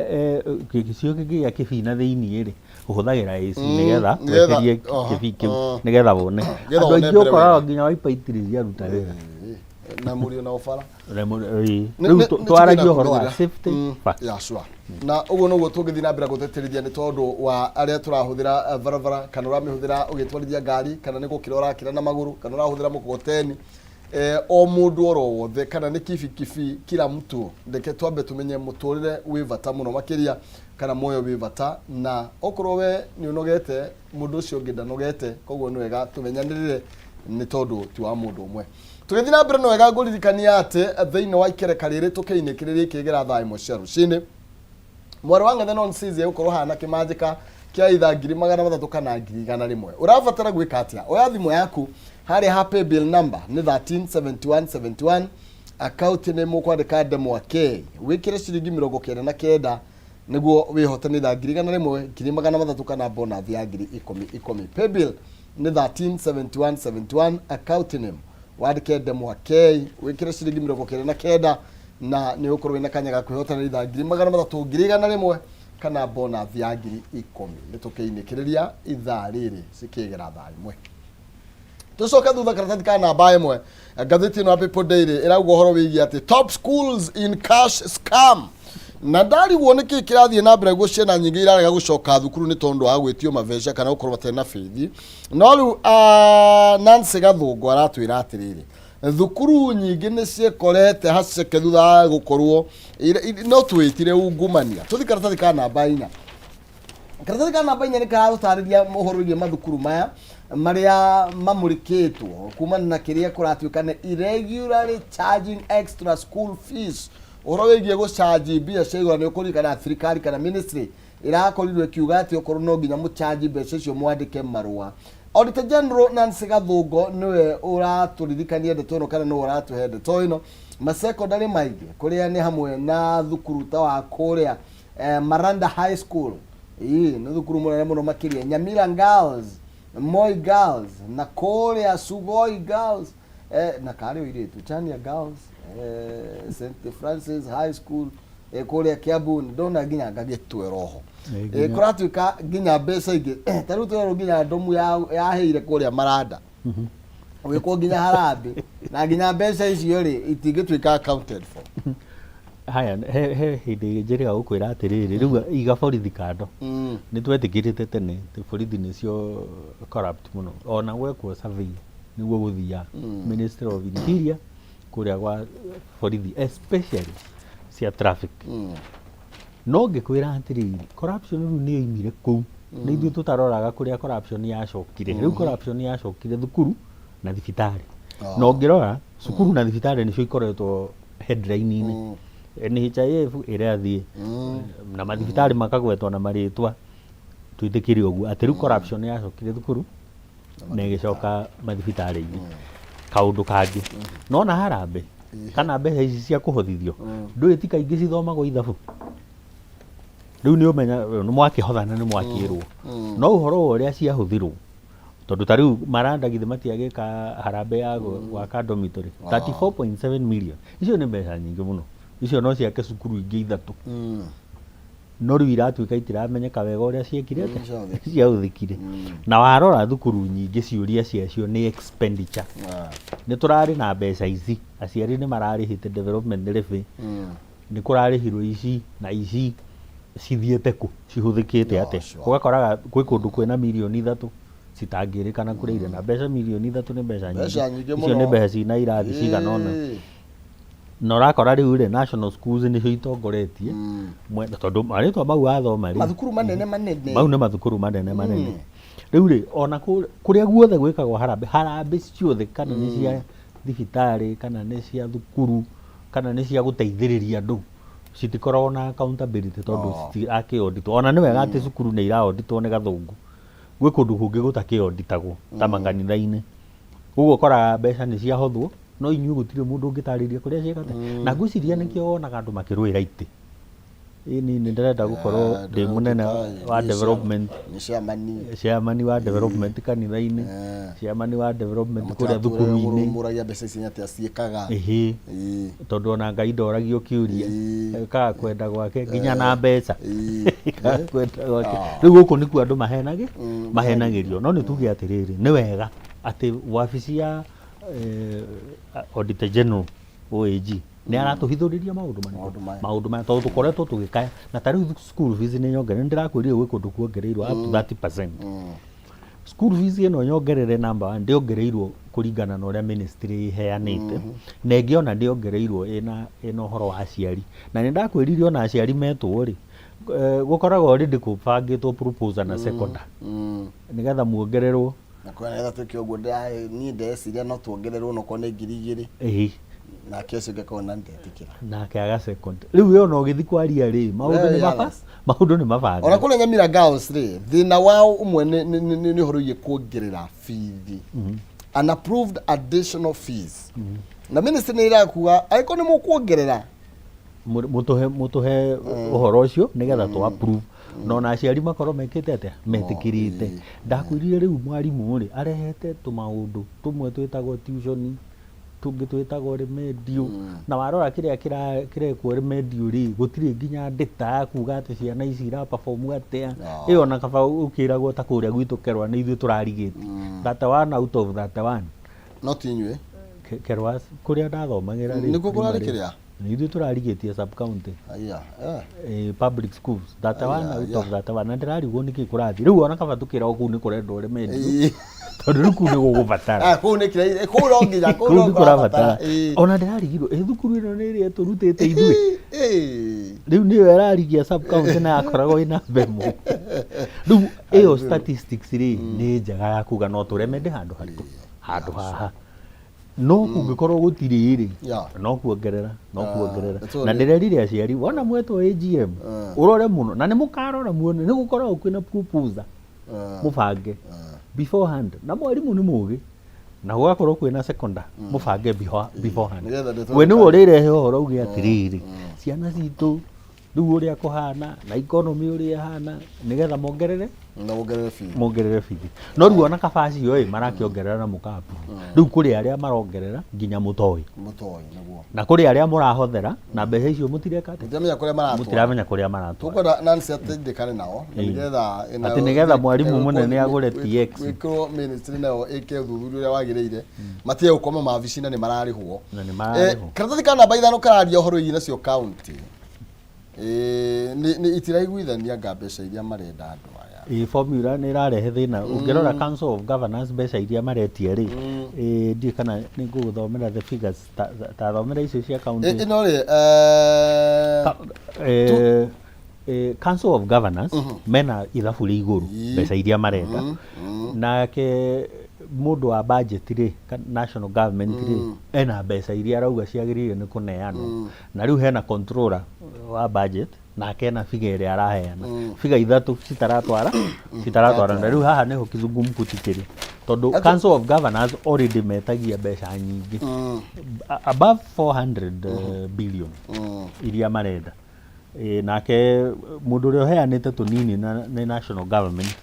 gĩcicio kĩngĩ gĩa kĩbii na thĩiniĩ rĩ, ũhũthagĩra AC nĩgetha weherie kĩbii kĩu, nĩgetha wone. Nĩgetha Andũ wone aingĩ mbere ũkoraga wega. nginya waipa itirĩ ciaruta wĩra. Na mũrio na ũbara. Ĩĩ. Rĩu twaragia ũhoro wa safety first. Yeah, sure. Na ũguo noguo tũngĩthiĩ na mbere gũtĩtĩrithia nĩ tondũ wa arĩa tũrahũthĩra barabara, kana ũramĩhũthĩra ũgĩtwarithia ngari, kana nĩ gũkĩra ũrakĩra na magũrũ, kana ũrahũthĩra mũkokoteni, o mũndũ oro wothe, kana nĩ kibikibi, kila mtu, reke twambe tũmenye mũtũrĩre wĩ bata mũno makĩria, kana muoyo wĩ bata. Na okorwo we nĩ ũnogete, mũndũ ũcio ũngĩ ndanogete. Koguo nĩ wega tũmenyanĩrĩre nĩ tondũ ti wa mũndũ ũmwe. Tũgĩthiĩ na mbere, nĩ wega ngũririkania atĩ thĩinĩ wa ikereka rĩrĩ tũkĩinĩkĩrĩria ikĩgera thaa 1 cia rũcinĩ, mwarĩ wa ng'ethe non season egũkorwo hana kĩmanjĩka kĩa itha 300,000 kana 100,000. Ũrabatara gwĩka atĩa? Oya thimũ yaku, harĩa ha paybill number nĩ 137171, account nĩ mũkwandĩka ndemwa K, wĩkĩre ciringi 99 nĩguo wĩhote nĩ tha 100,000, 300,000 kana bonus ya ngiri ikũmi ikũmi. Paybill nĩ 137171, account name wandĩke ndemwa K, wĩkĩre ciringi 99, na nĩ ũgũkorwo wĩna kanya ga kwĩhotana itha 300,000, 100,000 kana bonus ya 10,000. Nĩ tũkĩinĩkĩrĩria ithaa rĩrĩ cikĩgera thaa 1. Tucoke thutha, karatathi ka namba 1, ngathĩti ĩno ya People Daily ĩrauga ũhoro wĩgiĩ atĩ top schools in cash scam, na ndarigwo nĩ kĩĩ kĩrathiĩ na mbere guo ciana nyingĩ irarega gũcoka thukuru nĩ tondũ wa gwĩtio mabeca kana gũkorwo matarĩ na bithi. No rĩu Nancy Gathũngũ aratwĩra atĩrĩrĩ, thukuru nyingĩ nĩ ciĩkorete haceke thutha wa gũkorwo no twĩtire ungumania. Tũthi karatathi ka namba 4. Karatathi ka namba 4 nĩ karatũtarĩria ũhoro wĩgiĩ mathukuru maya marĩa mamũrĩkĩtwo kumana na kĩrĩa kũratuĩka nĩ irregularly charging extra school fees, ũhoro wĩgiĩ gũcanji mbia cia igũrũ. Nĩ ũkũririkana thirikari kana ministry ĩrakorirwo ĩkiuga atĩ okorwo no nginya mũcanji mbeca icio, mwandĩke marũa. Auditor General Nancy Gathũngũ nĩwe ũratũririkania ndeto ĩno, kana nĩwe ũratũhe ndeto ĩno. Masekondary maingĩ kũrĩa nĩ hamwe na thukuru ta wa kũrĩa Maranda High School, ĩĩ nĩ thukuru mũnene mũno makĩria, Nyamira Girls, Moi Girls, na kũrĩa Sugoi Girls, na karĩ ũirĩtu Chania Girls, St Francis High School, kũrĩa Kiambu. Ndona nginya ngagĩtwe roho. Kũratuĩka nginya mbeca ingĩ ta rĩu tũrerwo nginya ndomu yaheire kũrĩa Maranda gwĩkwo nginya harambĩ, na nginya mbeca icio rĩ, itingĩtuĩka accounted for. Haya, he hĩndĩ njĩrĩga gũkwĩra atĩrĩrĩ, rĩu iga borithi kando. Nĩ twetĩkĩrĩte tene atĩ borithi nĩcio corrupt mũno. Ona gwekwo survey nĩguo gũthiaga. Ministry of Interior Kũrĩa gwa borithi especially cia traffic. No ngĩkwĩra atĩrĩrĩ, corruption rĩu nĩ yoimire kũu na ithuĩ tũtaroraga kũrĩa corruption yacokire. Rĩu corruption yacokire thukuru na thibitarĩ. Na ũngĩrora cukuru na thibitarĩ nĩcio ikoretwo headline-inĩ. NHIF ĩrathiĩ na mathibitarĩ makagwetwo na marĩtwa. Twĩtĩkĩre ũguo atĩ rĩu corruption yacokire thukuru na ĩgĩcoka mathibitarĩ-inĩ. Kaũndũ kangĩ, nona harambee kana mbeca ici cia kũhothithio ndũĩ ti kaingĩ cithomagwo ithabu. Rĩu nĩ ũmenya nĩ mwakĩhotha na nĩ mwakĩrwo, no ũhoro wa ũrĩa ciahũthirwo, tondũ ta rĩu maranda githĩ matiagĩka harambee ya gwaka dormitory 34.7 million, icio nĩ mbeca nyingĩ mũno, icio no ciake cukuru ingĩ ithatũ. No rĩu iratuĩka itiramenyeka wega ũrĩa ciekire atĩa, ciahũthĩkire. Na warora thukuru nyingĩ ciũria ciacio nĩ expenditure. Nĩ tũrarĩ na mbeca ici, aciari nĩ mararĩhĩte development levy, nĩ kũrarĩhirwo ici na ici, cithiĩte kũ, cihũthĩkĩte atĩa? Ũgakoraga gwĩ kũndũ kwĩna mirioni 3 citangĩrĩkana kũrĩa irĩ, na mbeca mirioni 3 nĩ mbeca nyingĩ, icio nĩ mbeca cina irathi cigana ũna. Na ũrakora rĩu rĩ, national schools nĩcio itongoretie mwena, tondũ marĩtwa mau wathoma rĩ, mathukuru manene manene. Mau nĩ mathukuru manene manene. Rĩu rĩ, ona kũrĩa guothe gwĩkagwo harambee, harambee ciothe, kana nĩ cia thibitarĩ, kana nĩ cia thukuru, kana nĩ cia gũteithĩrĩria andũ, citikoragwo na accountability tondũ citirakĩonditwo. Ona nĩ wega atĩ cukuru nĩ iraonditwo nĩ gathũngũ, gwĩ kũndũ kũngĩ gũtakĩonditagwo ta makanitha-inĩ. Koguo ũkoraga mbeca nĩ ciahothwo, no inyuĩ gũtirĩ mũndũ ũngĩtarĩria kũrĩa ciĩkate. Na ngwĩciria nĩkĩo wonaga andũ makĩrũĩra itĩ. Ĩni nĩ ndĩrenda gũkorwo ndĩ mũnene wa development. Nĩ chairman. Chairman wa development kanitha-inĩ, chairman wa development kũrĩa thukuru-inĩ. Mũragia mbeca ici atĩa ciĩkaga. Ĩhĩ. Tondũ ona Ngai ndoragio kĩũria, ekaga kwenda gwake nginya na mbeca. Ekaga kwenda gwake. Rĩu gũkũ nĩkuo andũ mahenagĩ mahenagĩrio. No nĩ tuge atĩrĩrĩ, nĩ wega atĩ wabici ya Auditor General OAG nĩ aratũhithũrĩria maũndũ marĩkũ? Maũndũ maya, tondũ tũkoretwo tũgĩkaya. Na ta rĩu school fees nĩ nyongerere, nĩ ndĩrakwĩrire gwĩ kũndũ kuongereirwo up to 30%. School fees ĩno nyongerere, number one, ndĩongereirwo kũringana na ũrĩa ministry ĩheanĩte, na ĩngĩ ona ndĩongereirwo ĩna ũhoro wa aciari. Na nĩ ndakwĩrire ona aciari metwo rĩ, gũkoragwo already kũbangĩtwo proposal na seconder nĩgetha muongererwo. Na kwa nĩgetha twĩke ũguo, niĩ ndeciria no tuongererwo onokorwo nĩ 2000. Nake ũcio ũngĩ akona ndetĩkĩra. Nake aga second. Rĩu we ona ũgĩthiĩ kwaria rĩ, maũndũ nĩ maba maũndũ nĩ mabange. Ona kũrĩa Nyamira Girls rĩ, thĩna wao ũmwe nĩ ũhoro wĩgiĩ kuongerera bithi, unapproved additional fees, na ministry nĩ ĩrakuga angĩkorwo nĩ mũkuongerera, mũtũhe ũhoro ũcio nĩgetha tũ approve, na ona aciari makorwo mekĩte atĩa, metĩkĩrĩte. Ndakwĩrire rĩu mwarimũ rĩ, arehete tũmaũndũ tũmwe twĩtagwo tuition, tũngĩ twĩtagwo remedial, na warora kĩrĩa kĩrekwo remedial rĩ, gũtirĩ nginya data ya kuga atĩ ciana ici ira perform atĩa. Ĩyo ona kaba ũkĩragwo ta kũrĩa gwitũ Kerwa nĩ ithuĩ tũrarigĩti 31 out of 31. No ti inyuĩ. Kerwa kũrĩa ndathomagĩra rĩ, Nĩkuo kũrarĩ kĩrĩa? Nĩ ithuĩ tũrarigĩtie sub county. Aya. Public schools 31 out of 31, na ndĩrarigwo nĩkĩ kũrathiĩ. Rĩu ona kaba tũkĩragwo kũu nĩ kũrendwo remedial, tondũ rĩu kũu nĩ gũgũbatara. Ah, kũu nĩ kĩrĩa kũu no nginya kũu no nĩ kũrabatara. Ona ndĩrarigirwo ĩ thukuru ĩno nĩ ĩrĩa tũrutĩte ithuĩ, rĩu nĩyo ĩrarigia sub county na yakoragwo ĩna ĩmwe. Rĩu ĩyo statistics rĩ, nĩ njega ya kuga no tũremende handũ haritũ handũ haha, no kũngĩkorwo gũtirĩ rĩ, no kuongerera, no kuongerera. Na ndĩrerire aciari, wona mwetwo AGM, ũrore mũno, na nĩ mũkarora muone nĩ gũkoragwo kwĩna proposal mũbange beforehand, na mwarimũ nĩ mũgĩ, na gũgakorwo kwĩna seconder mũbange beforehand. Nĩgetha ndeto We nĩwe ũrĩrehe ũhoro uge atĩrĩrĩ, ciana citũ rĩu ũrĩa kũhana na economy ũrĩa ĩhana, nĩgetha mongerere. Na wongerere bithi. Mongerere bithi. No rĩu ona kaba acio ĩ marakĩongerera na mũkapu, rĩu kũrĩ arĩa marongerera nginya mũtoĩ. Mũtoĩ nĩguo. Na kũrĩ arĩa mũrahothera na mbeca icio mũtireka atĩa? Mũtiramenya kũrĩa maratwara. Mũtiramenya kũrĩa maratwara. Tũkwenda Nancy ateithĩkane nao na nĩgetha Atĩ nĩgetha mwarimũ mũnene agũre TX. Wĩkĩrwo ministry nayo ĩke ũthuthuria ũrĩa wagĩrĩire, matige gũkoma mabici na nĩ mararĩhwo. Na nĩ mararĩhwo. Karatathi ka namba 5 kararia ũhoro wĩgiĩ nacio county. Nĩ itiraiguithania nga mbeca iria marenda andũ aya. Ĩ formula nĩ ĩrarehe thĩna. Ũngĩrora Council of Governors mbeca iria maretia rĩ, ĩ, ndiũĩ kana nĩ ngũgũthomera the figures, ta thomera icio cia county. Ĩno rĩ Council of Governors mena ithabu rĩ igũrũ mbeca iria marenda. Nake mũndũ wa budget rĩ, national government rĩ, ena mbeca iria arauga ciagĩrĩire nĩ kũneanwo. Na rĩu hena controller wa budget, nake ena figure ĩrĩa araheana. Figure ithatũ citaratwara. Na rĩu haha nĩho kizungumkuti kĩrĩ, tondũ Council of Governors already metagia mbeca nyingĩ, above 400 billion iria marenda. Nake mũndũ ũrĩa ũheanĩte tũnini nĩ national government.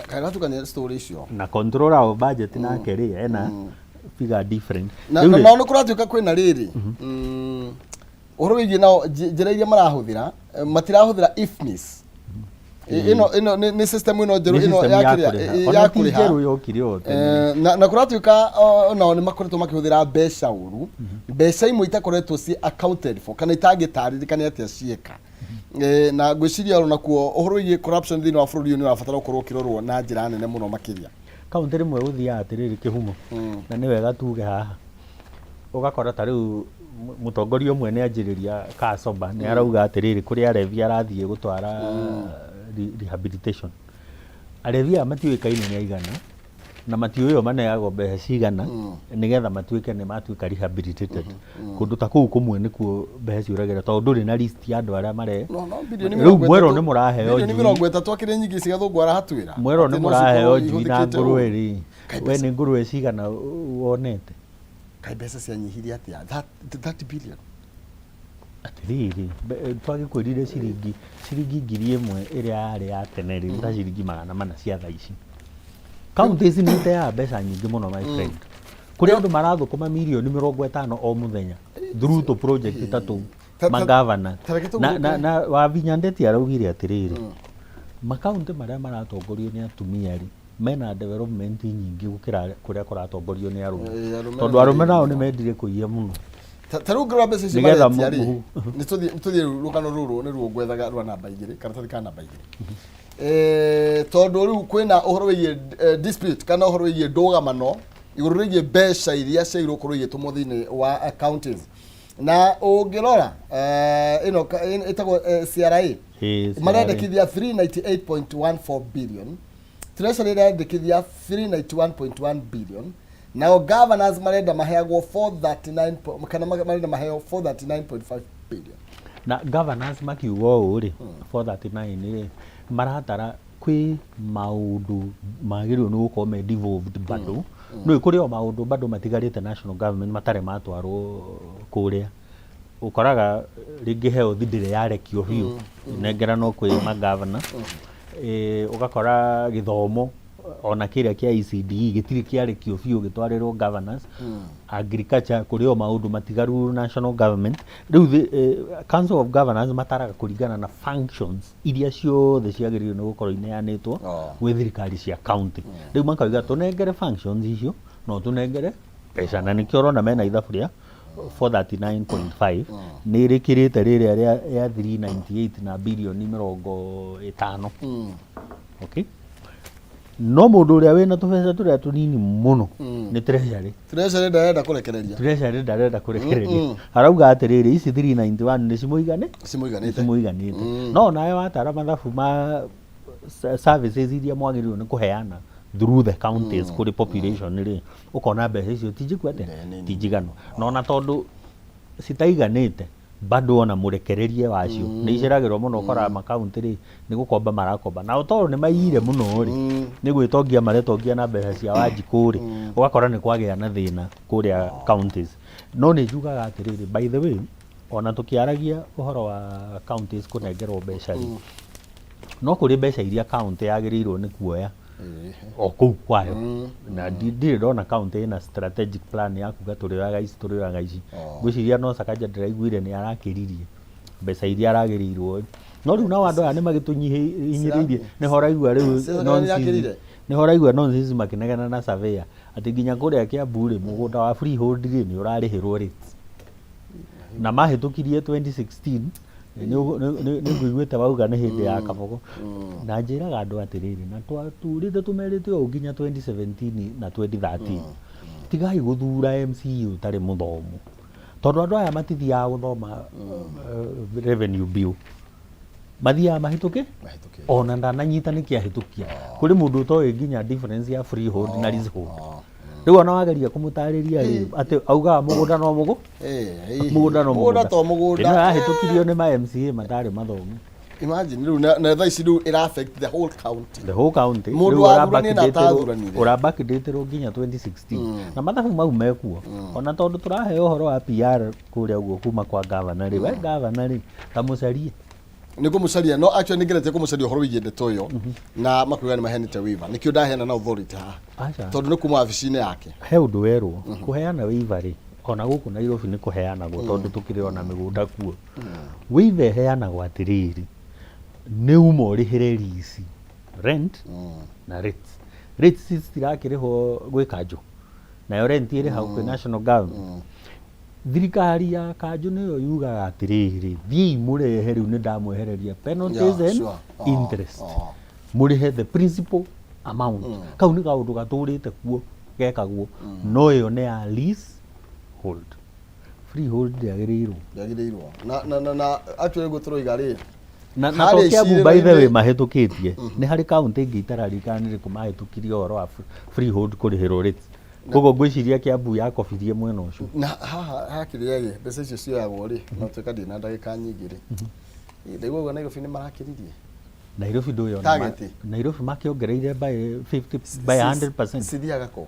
Kaĩ story icio. Na controller of budget nake rĩ, ena figure different. Na Rĩu rĩ, nao nĩ kũratuĩka kwĩna rĩrĩ ũhoro wĩgiĩ nao njĩra iria marahũthĩra, matirahũthĩra IFMIS. Ĩno nĩ system ĩno njerũ nĩ ĩno system ya ya kĩrĩa, kũrĩha. ya Ona ti kũrĩha. njerũ, yokire o tene. Na kũratuĩka nao nĩ makoretwo makĩhũthĩra mbeca ũru, mbeca imwe itakoretwo ci accounted for kana itangĩtarĩrĩka nĩ atĩa cieka. Na ngwĩciria onakuo ũhoro wĩgiĩ corruption thĩinĩ wa bũrũri ũyũ nĩ ũrabatara gũkorwo ũkĩrorwo na njĩra nene mũno makĩria. Kaunti rĩmwe gũthiaga atĩrĩrĩ, kĩhumo, na nĩ wega tuge haha, ũgakora ta rĩu mũtongoria ũmwe nĩ anjĩrĩria kacoba, nĩ arauga atĩrĩrĩ, kũrĩ arevi arathiĩ gũtwara rehabilitation. Arevi aya matiũĩkaine nĩ aigana na matiũĩ maneagwo mbeca cigana nĩgetha matuĩke nĩ matuĩka rehabilitated. Kũndũ ta kũu kũmwe nĩkuo mbeca ciũragĩra, tondũ ndũrĩ na list ya andũ arĩa mare No bilioni rĩu 30 mwerwo nĩ mũraheo bilioni njui. 30 akĩrĩ nyingĩ cigathũngwo arahatwĩra. Mwerwo nĩ Atĩ no mũraheo cikorwo njui na ihũthĩkĩte ngũrwe ũũ. rĩ, Kaĩ we nĩ ngũrwe cigana wonete? Kaĩ mbeca cianyihirie atĩa 30 billion? Atĩrĩrĩ, twagĩkwĩrire ciringi 1,000 ĩrĩa yarĩ ya tene rĩ, nĩ ta ciringi 400 cia thaa ici. Kaunti ici nĩ iteaga mbeca nyingĩ mũno, my friend. Kũrĩ andũ marathũkũma mirioni 50 o mũthenya through tũ project ta tũu magavana. Ta reke Na, na Wavinya Ndeti araugire atĩrĩrĩ, makaunti marĩa maratongorio nĩ atumia rĩ, mena development nyingĩ gũkĩra kũrĩa kũratongorio nĩ arũme. Arũme Tondũ arũme nao nĩ mendire kũiya mũno. Ta rĩu ngĩrora mbeca icio Nĩgetha maretia rĩ, nĩ tũthiĩ rĩu rũgano rũrũ nĩ ruo ngwethaga rwa namba 2, karatathi ka namba 2. Tondũ rĩu kwĩna ũhoro wĩgiĩ dispute kana ũhoro wĩgiĩ ndũgamano igũrũ rĩgiĩ mbeca iria ciagĩrĩirwo gũkorwo igĩtũmwo thĩinĩ wa counties. Na ũngĩrora ĩno ĩtagwo CRA, CRA. Marendekithia 398.14 billion, Treasury ĩrendekithia 391.1 billion, nao governors marenda maheagwo 439 kana marenda maheo 439.5 billion. Na governors makiuga ũũ rĩ, 439 rĩ, maratara kwĩ maũndũ magĩrĩirwo nĩ gũkorwo me devolved bado. Nĩ kũrĩ o maũndũ bado matigarĩte national government matarĩ matwarwo kũrĩa. Ũkoraga rĩngĩ health ndĩrĩ yarekio biũ nengeranwo kwĩ magavana. Ũgakora gĩthomo ona kĩrĩa kĩa ECDE gĩtirĩ kĩarekio biũ gĩtwarĩrwo governors. Agriculture, kũrĩ o maũndũ matigaru national government. Rĩu Council of Governors mataraga kũringana na functions iria ciothe ciagĩrĩirwo nĩ gũkorwo ineanĩtwo gwĩ thirikari cia county. Rĩu makauga tũnengere functions icio, no tũnengere mbeca, na nĩkĩo ũrona mena ithabu rĩa 439.5, nĩ rĩkĩrĩte rĩrĩa rĩa 398 na bilioni 50. Okay, no mũndũ ũrĩa wĩna tũbeca tũrĩa tũnini mũno nĩ Treasury. Treasury ndarenda kũrekereria. Treasury ndarenda kũrekereria, arauga atĩrĩrĩ, ici 391 nĩ cimũigane, cimũiganĩte. Cimũiganĩte. No nawe watara mathabu ma services iria mwagĩrĩirwo nĩ kũheana through the counties kũrĩ population rĩ, ũkona mbeca icio ti njiku atĩa? Nĩ nini. Ti njiganu. Na ona tondũ citaiganĩte bado, ona mũrekererie wacio nĩ iceragĩrwo mũno. Ũkoraga makaunti rĩ, nĩ gũkomba marakomba, nao tondũ nĩ maiyire mũno rĩ, nĩ gwĩtongia maretongia na mbeca cia Wanjikũ rĩ, ũgakora nĩ kwagĩa na thĩna kũrĩa counties. No nĩ njugaga atĩrĩrĩ, by the way, ona tũkĩaragia ũhoro wa counties kũnengerwo mbeca rĩ, no kũrĩ mbeca iria county yagĩrĩirwo nĩ kuoya o kũu kwayo, na ndirĩ ndona county ĩna strategic plan ya kuga tũrĩoyaga ici, tũrĩoyaga ici. Ngwĩciria no Sakaja ndĩraiguire nĩ arakĩririe mbeca iria aragĩrĩirwo, no rĩu nao andũ aya nĩ magĩtũnyihinyĩrĩirie. Nĩho ũraigua rĩu Sakaja nonsense. nĩakĩrire? Nĩho ũraigua nonsense makĩnegena na surveyor atĩ nginya kũrĩa Kiambu rĩ, mũgũnda wa freehold rĩ, nĩ ũrarĩhĩrwo rates, na mahĩtũkirie 2016. Nĩ ngũiguĩte wauga nĩ hĩndĩ ya Kabogo. Na njĩraga andũ atĩrĩrĩ, na twatũrĩte tũmerĩte ũũ nginya 2017 na 2013, tigai gũthura MCA ũtarĩ mũthomu, tondũ andũ aya matithiaga gũthoma revenue bill, mathiaga mahĩtũke. Mahĩtũkĩte. Ona ndananyita nĩkĩ ahĩtũkia. Kũrĩ mũndũ ũtoĩ nginya difference ya freehold na leasehold. Rĩu ona wageria kũmũtarĩria rĩ, atĩ augaga mũgũnda no mũgũ mũgũnda no. Mũgũnda to mũgũnda. Ĩno yahĩtũkirio nĩ ma MCA matarĩ mathomu. Imagine rĩu na thaa ici rĩu ĩra affect the whole county. The whole county. Mũndũ Rĩu wathuranire na atathuranire. Ũrabackdaterwo nginya 2016 na mathabu mau mekuo. Ona tondũ tũraheo ũhoro wa PR kũrĩa ũguo kuma kwa gavana rĩ, we gavana rĩ, ta mũcarie. Nĩ ngũmũcaria, no actually nĩ ngeretie kũmũcaria ũhoro wĩgiĩ ndeto ĩyo na makuga nĩ maheanĩte waiver. Nĩkĩo ndaheana na authority haha. Aca. Tondũ nĩ kuma wabici-inĩ yake. He ũndũ werwo kũheana waiver rĩ, ona gũkũ Nairobi nĩ kũheanagwo, tondũ tũkĩrĩ ona mĩgũnda kuo. Waiver ĩheanagwo atĩrĩrĩ, nĩ uma ũrĩhĩre lease, rent na rates. Rates citirakĩrĩhwo gwĩ kanjũ, nayo rent ĩrĩhagwo kwĩ national government. Thirikari ya kanjũ nĩyo yugaga atĩrĩrĩ, thiĩi mũrehe, rĩu nĩ ndamwehereria penalties and interest, mũrĩhe the principal amount. Kau nĩ kaũndũ gatũrĩte kuo gekagwo, no ĩyo nĩ ya lease hold. Freehold ndĩagĩrĩirwo. Ndĩagĩrĩirwo na actually ũguo tũroiga rĩ, na harĩa to Kiambu, by the way, icirĩro-inĩ- mahĩtũkĩtie. Nĩ harĩ kaũntĩ ĩngĩ itararirikana nĩ rĩkũ mahĩtũkirie ũhoro wa freehold kũrĩhĩrwo rates. Koguo ngwĩciria Kiambu yakobirie mwena ũcio. Na haha hakĩrĩa rĩ, mbeca icio cioyagwo rĩ, no tuĩka ndĩ na ndagĩka nyingĩ rĩ, ndaigua ũguo Nairobi nĩ marakĩririe. Nairobi ndũyona Target. Nairobi makĩongereire by 50, by 100%. Cithiaga kũ?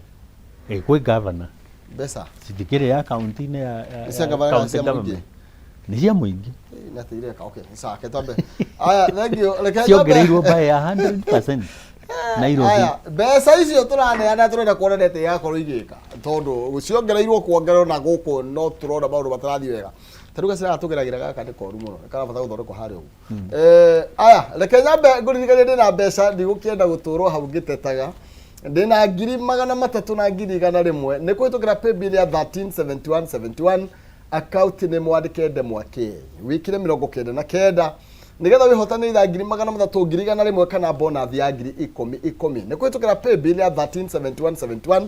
Eh, kwĩ governor. Mbeca citikĩrĩ ya kaunti-inĩ Nĩ cia governor county cia mũingĩ? government. Nĩ cia mũingĩ. Eh, na atĩ okay, sawa, ke twambe aya, thank you, reke nyambe- Ciongereirwo by 100% Nairobi. Aya, mbeca icio tũraneana tũrenda kuona nĩ atĩ igakorwo igĩka, tondũ ciongereirwo kuongererwo na gũkũ no tũrona maũndũ matarathiĩ wega. Ta rĩu gacĩra tũgeragĩra gaka nĩ koru mũno, karabata gũthondekwo harĩa ũguo. Aya, reke nyambe ngũririkanie ndĩna mbeca, ndigũkĩenda gũtũrwo hau ngĩtetaga. Ndĩna 300,000 na 100,000 nĩ kũhĩtũkĩra paybill ya 137171, account nĩ mwandĩke ndemwa K, wĩkĩre 99 nĩgetha wĩhotane itha 300,000, 100,000 kana bonus ya ngiri ikũmi ikũmi. Nĩ kũhĩtũkĩra paybill ya 137171,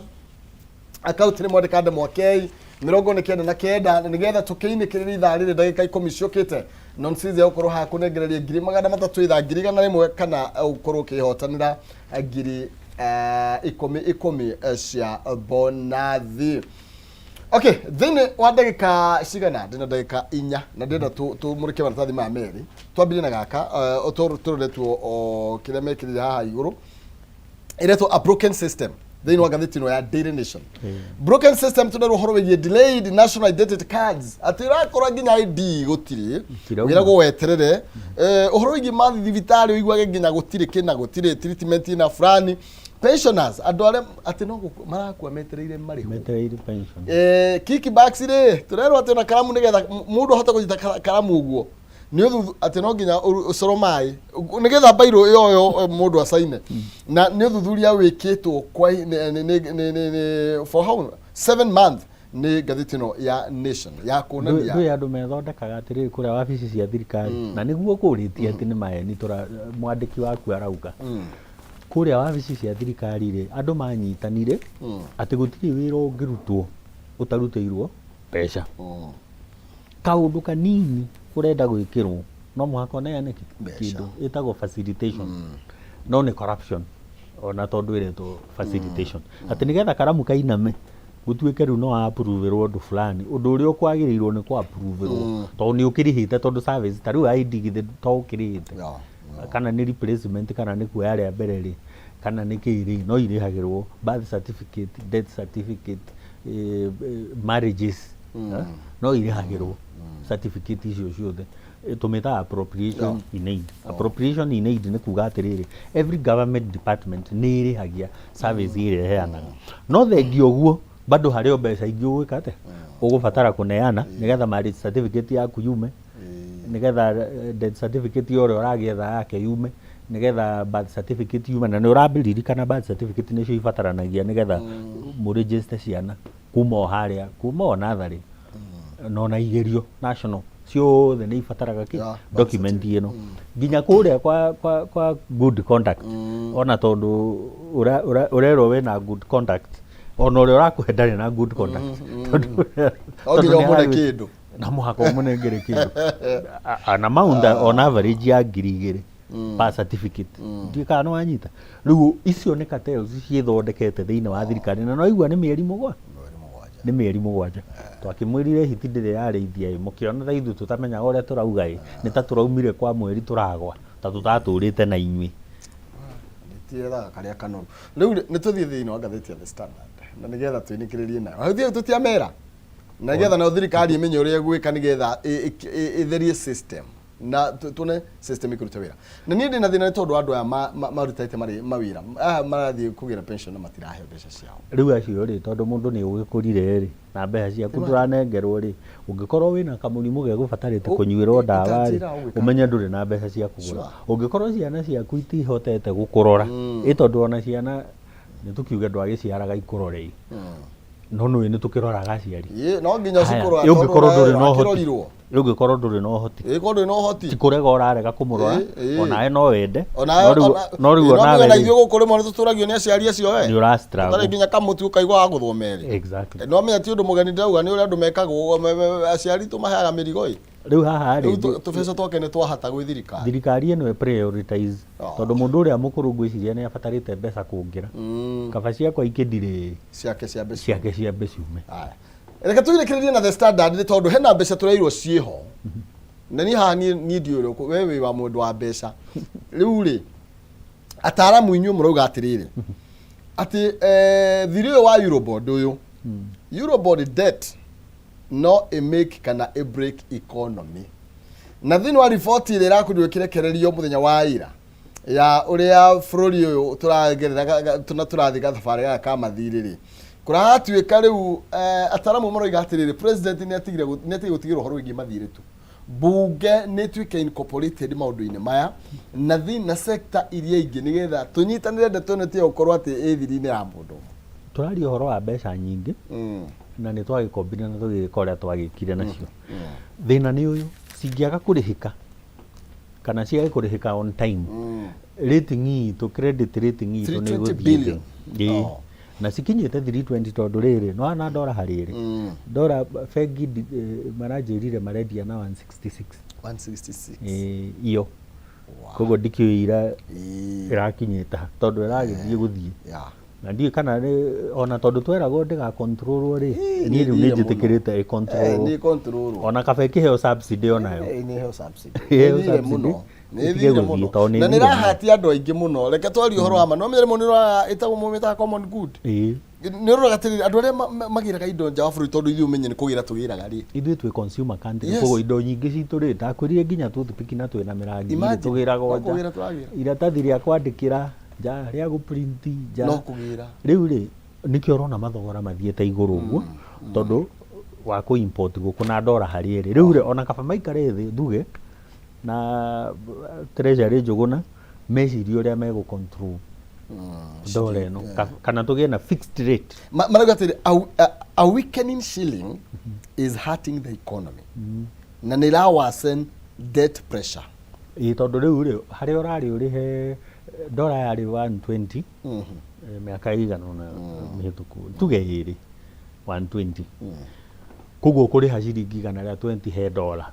account nĩ mwandĩka ndemwa K 99, nĩgetha tũkĩinĩkĩrĩria ithaa rĩrĩ ndagĩka 10 ciũkĩte. Nonsense ya gũkorwo haha kũnengereria 300,000, ithaa 100,000 kana ũkorwo ũkĩhotanĩra ngiri ikũmi ikũmi cia bonathi. Okay, thĩinĩ wa ndagĩka cigana? Ndĩna ndagĩka 4 na ndĩrenda tũmũrĩke maratathi maya merĩ. Twambĩrie na gaka tũroretwo o kĩrĩa mekĩrire haha igũrũ, ĩretwo "A Broken System" thĩinĩ wa ngathĩti ĩno ya Daily Nation. Broken system, tũnerwo ũhoro wĩgiĩ delayed national identity cards, atĩ ũrakora nginya ID gũtirĩ. Irauma. Wĩragwo weterere. Ũhoro wĩgiĩ mathibitarĩ, ũiguage nginya gũtirĩ kĩna, gũtirĩ treatment na fulani. Pensioners, andũ arĩa atĩ no marakua metereire marĩhwo. Metereire pension. Kickbacks rĩ, tũrerwo atĩ ona karamu, nĩgetha mũndũ ahote kũnyita karamu ũguo nĩ ũthuthu atĩ no nginya ũcoro maĩ nĩgetha bairũ yoyo mũndũ acaine. Na nĩ ũthuthuria wĩkĩtwo kwa nĩ for how 7 month nĩ ngathĩti ĩno ya Nation ya kuonania. Ndũĩ andũ methondekaga atĩrĩrĩ kũrĩa wabici cia thirikari, na nĩguo kũrĩtie atĩ nĩ maheni tũra mwandĩki waku arauga. Kũrĩa wabici cia thirikari rĩ, andũ manyitanire atĩ gũtirĩ wĩra ũngĩrutwo ũtarutĩirwo mbeca. Kaũndũ kanini ũrenda gwĩkĩrwo no mũhaka ũneane Mbeca. Kĩndũ ĩtagwo facilitation, no nĩ corruption ona tondũ ĩretwo facilitation, atĩ nĩgetha karamu kainame gũtuĩke rĩu no approverwo ũndũ fulani, ũndũ ũrĩa ũkwagĩrĩirwo nĩ kũ approverwo tondũ nĩ ũkĩrĩhĩte, tondũ service ta rĩu ID githĩ to ũkĩrĩhĩte, kana nĩ replacement, kana nĩ kuoya rĩa mbere rĩ, kana nĩ kĩĩ rĩ, no irĩhagĩrwo birth certificate, death certificate, marriages, no irĩhagĩrwo certificate icio ciothe. Tũmĩtaga appropriation in aid. Appropriation in aid nĩ kuga atĩrĩrĩ, every government department nĩ ĩrĩhagia service ĩrĩa ĩheanaga, no thengia ũguo bado harĩ o mbeca ingĩ ũgwĩka atĩa, ũgũbatara kũneana nĩgetha marriage certificate yaku yume, nĩgetha death certificate ya ũrĩa ũragĩetha yake yume, nĩgetha birth certificate yume. Na nĩ ũrabĩririkana birth certificate nĩcio ibataranagia nĩgetha mũregister ciana kuma o harĩa, kuma o natharĩ, na ona igerio national. Ciothe nĩ ibataraga kĩ? Yeah, birth Document ĩno, nginya kũrĩa kwa good conduct. Ona tondũ ũrerwo wĩna good conduct, ona ũrĩa ũrakũhe ndarĩ na good conduct, tondũ No nginya tondũ nĩ ũmũne kĩndũ. Na mũhaka ũmũnengere kĩndũ. An amount on average ya 2000 per certificate. Ndiũĩ kana nĩ wanyita. Rĩu icio nĩ cartels ciĩthondekete thĩinĩ wa thirikari, na no igua nĩ mĩeri 7. Mweri 7. Nĩ mĩeri 7. Twakĩmwĩrire hiti ndĩrĩ yarĩithia ĩ, mũkĩona ta ithuĩ tũtamenyaga ũrĩa tũrauga ĩ, nĩ ta tũraumire kwa mweri, tũragwa ta tũtatũrĩte na inyuĩ. Nĩtiethaga karĩa kanoru. Rĩu rĩ, nĩ tũthiĩ thĩinĩ wa ngathĩti ya The Standard na nĩgetha twĩnĩkĩrĩrie nayo. Hau thiĩ tũtiamera, na nĩgetha nayo thirikari ĩmenye ũrĩa ĩgwĩka nĩgetha ĩtherie system na tuone system ĩkũruta wĩra. Na niĩ ndĩna thĩna nĩ tondũ andũ aya marutĩte marĩ mawĩra aya marathiĩ kũgĩra pension na matiraheo mbeca ciao. Rĩu acio rĩ, tondũ mũndũ nĩ ũgĩkũrire rĩ, na mbeca ciaku ndũranengerwo rĩ, ũngĩkorwo wĩna kamũrimũ gegũbatarĩte kũnyuĩrwo ndawa rĩ, Ũtanjĩra ũgwĩka. Ũmenye ndũrĩ na mbeca cia kũgũra. Ũngĩkorwo ciana ciaku itihotete gũkũrora ĩ, tondũ ona ciana nĩ tũkiuge ndwagĩciaraga ikũrore ĩ, no nĩũĩ nĩ tũkĩroraga aciari. Ĩ, no nginya Haya, ũcikũrora. ĩ, ũngĩkorwo ndũrĩ na ũhoti, Akĩrorirwo. ĩ, ũngĩkorwo ndũrĩ na ũhoti, Ĩ, korwo ndũrĩ na ũhoti, ti kũrega ũrarega kũmũrora. Ĩ, ĩ. Onawe no wende, Ona no rĩu no rĩu onawe na rĩ, ithuĩ gũkũ rĩmwe nĩ tũtũragio nĩ aciari acio we. Nĩ ũra struggle. Ũtarĩ nginya kamũtu ũkaigua wa gũthwo merĩ. No menya ti ũndũ mũgeni ndĩrauga, nĩ ũrĩa andũ mekagwo, aciari tũmaheaga mĩrigo ĩ. Rĩu haha Rĩu rĩ, tũbeca twake nĩ twahata gwĩ thirikari. Thirikari ĩno ĩ prioritize, Oh. tondũ mũndũ ũrĩa mũkũrũ ngwĩciria nĩ abatarĩte mbeca kũngĩra. Kaba ciakwa ikĩndirĩ Ciake cia mbeca. Ciake ciambe ciume. Aya. Reke tũirĩkĩrĩrie na The Standard, nĩ tondũ hena mbeca tũreirwo ciĩho, na niĩ haha niĩ ndiũĩ ũrĩa we wĩ wa mũndũ wa mbeca. Rĩu rĩ, ataaramu inyuĩ mũrauga atĩrĩrĩ, atĩ thirĩ ũyũ wa Eurobond ũyũ, Eurobond debt no ĩ-make kana ĩ-break economy. Na thĩinĩ wa riboti ĩrĩa ĩrakorirwo ĩkĩrekererio mũthenya wa ira ya ũrĩa bũrũri ũyũ tũragerera na tũrathiĩ gathabarĩ gaka ka mathirĩ rĩ, kũratuĩka rĩu ataramu maroiga atĩrĩrĩ, president nĩ atigire nĩ atigire gũtigĩrwo ũhoro wĩgiĩ mathirĩ tu, bunge nĩ ĩtuĩke incorporated maũndũ-inĩ maya na na sector iria ingĩ, nĩgetha tũnyitanĩre ndeto ĩno ĩtige gũkorwo atĩ ĩ thiri-inĩ ya mũndũ ũmwe. Tũraria ũhoro wa mbeca nyingĩ, na nĩ twagĩkombire na tũgĩgĩka ũrĩa twagĩkire nacio. Thĩna nĩ ũyũ, cingĩaga kũrĩhĩka kana ciage kũrĩhĩka on time, rating itũ, credit rating itũ nĩ 320 ĩgũthiĩ thĩ. Billion. Ĩĩ. Oh. Na cikinyĩte 320, tondũ rĩrĩ no na ndora harĩ rĩ ndora bengi maranjĩrire marendia na 166. 166. Ĩĩ, iyo koguo ndikĩũĩ ira ĩrakinyĩte ha, tondũ ĩragĩthiĩ gũthiĩ na ndiũĩ kana nĩ ona tondũ tweragwo ndĩgakontrolwo rĩ. Ĩĩ, Niĩ rĩu nĩ nĩ ĩthire. njĩtĩkĩrĩte ĩkontrolwo. Nĩ control. Ona kaba ĩkĩheo subsidy onayo. Nĩ heo subsidy. Ĩheo Nĩ ĩthire subsidy, mũno. Nĩ ĩtige ĩthire gũthiĩ, mũno. tondũ nĩ Na nĩ ĩthire mũno. ĩrahatia andũ aingĩ mũno. Reke twarie ũhoro wa ma. No menye rĩmwe nĩ ũroraga ĩtagwo mũmĩtaga common good. Nĩ ũroraga atĩrĩrĩ, andũ arĩa magĩraga indo nja wa bũrũri, tondũ ithuĩ ũmenye nĩ kũgĩra tũgĩraga rĩ. Ithuĩ twĩ consumer country. Koguo indo nyingĩ citũ rĩ, ndakwĩrire nginya toothpick na twĩna mĩrangi rĩ, Imagine, tũgĩraga no o nja. Kũgĩra tũragĩra. Iratathi rĩa kwandĩkĩra nja, rĩa gũprint nja. No kũgĩra. Rĩu rĩ, nĩkĩo ũrona mathogora mathiĩte igũrũ ũguo, tondũ wa kũ import gũkũ na ndora harĩ ĩrĩ. Rĩu rĩ, ona kaba maikare thĩ thuge na treasury Njũgũna mecirie ũrĩa megũ control ndora ĩno, kana tũgĩe na fixed rate. Marauga atĩrĩ, a weakening shilling is hurting the economy na nĩ ĩra worsen debt pressure. Ĩĩ, tondũ rĩu rĩ, harĩa ũrarĩ ũrĩhe ndora yarĩ 120 mĩaka ĩigana ũna mĩhĩtũku, tuge ĩrĩ 120, koguo ũkũrĩha ciringi 120 he ndora.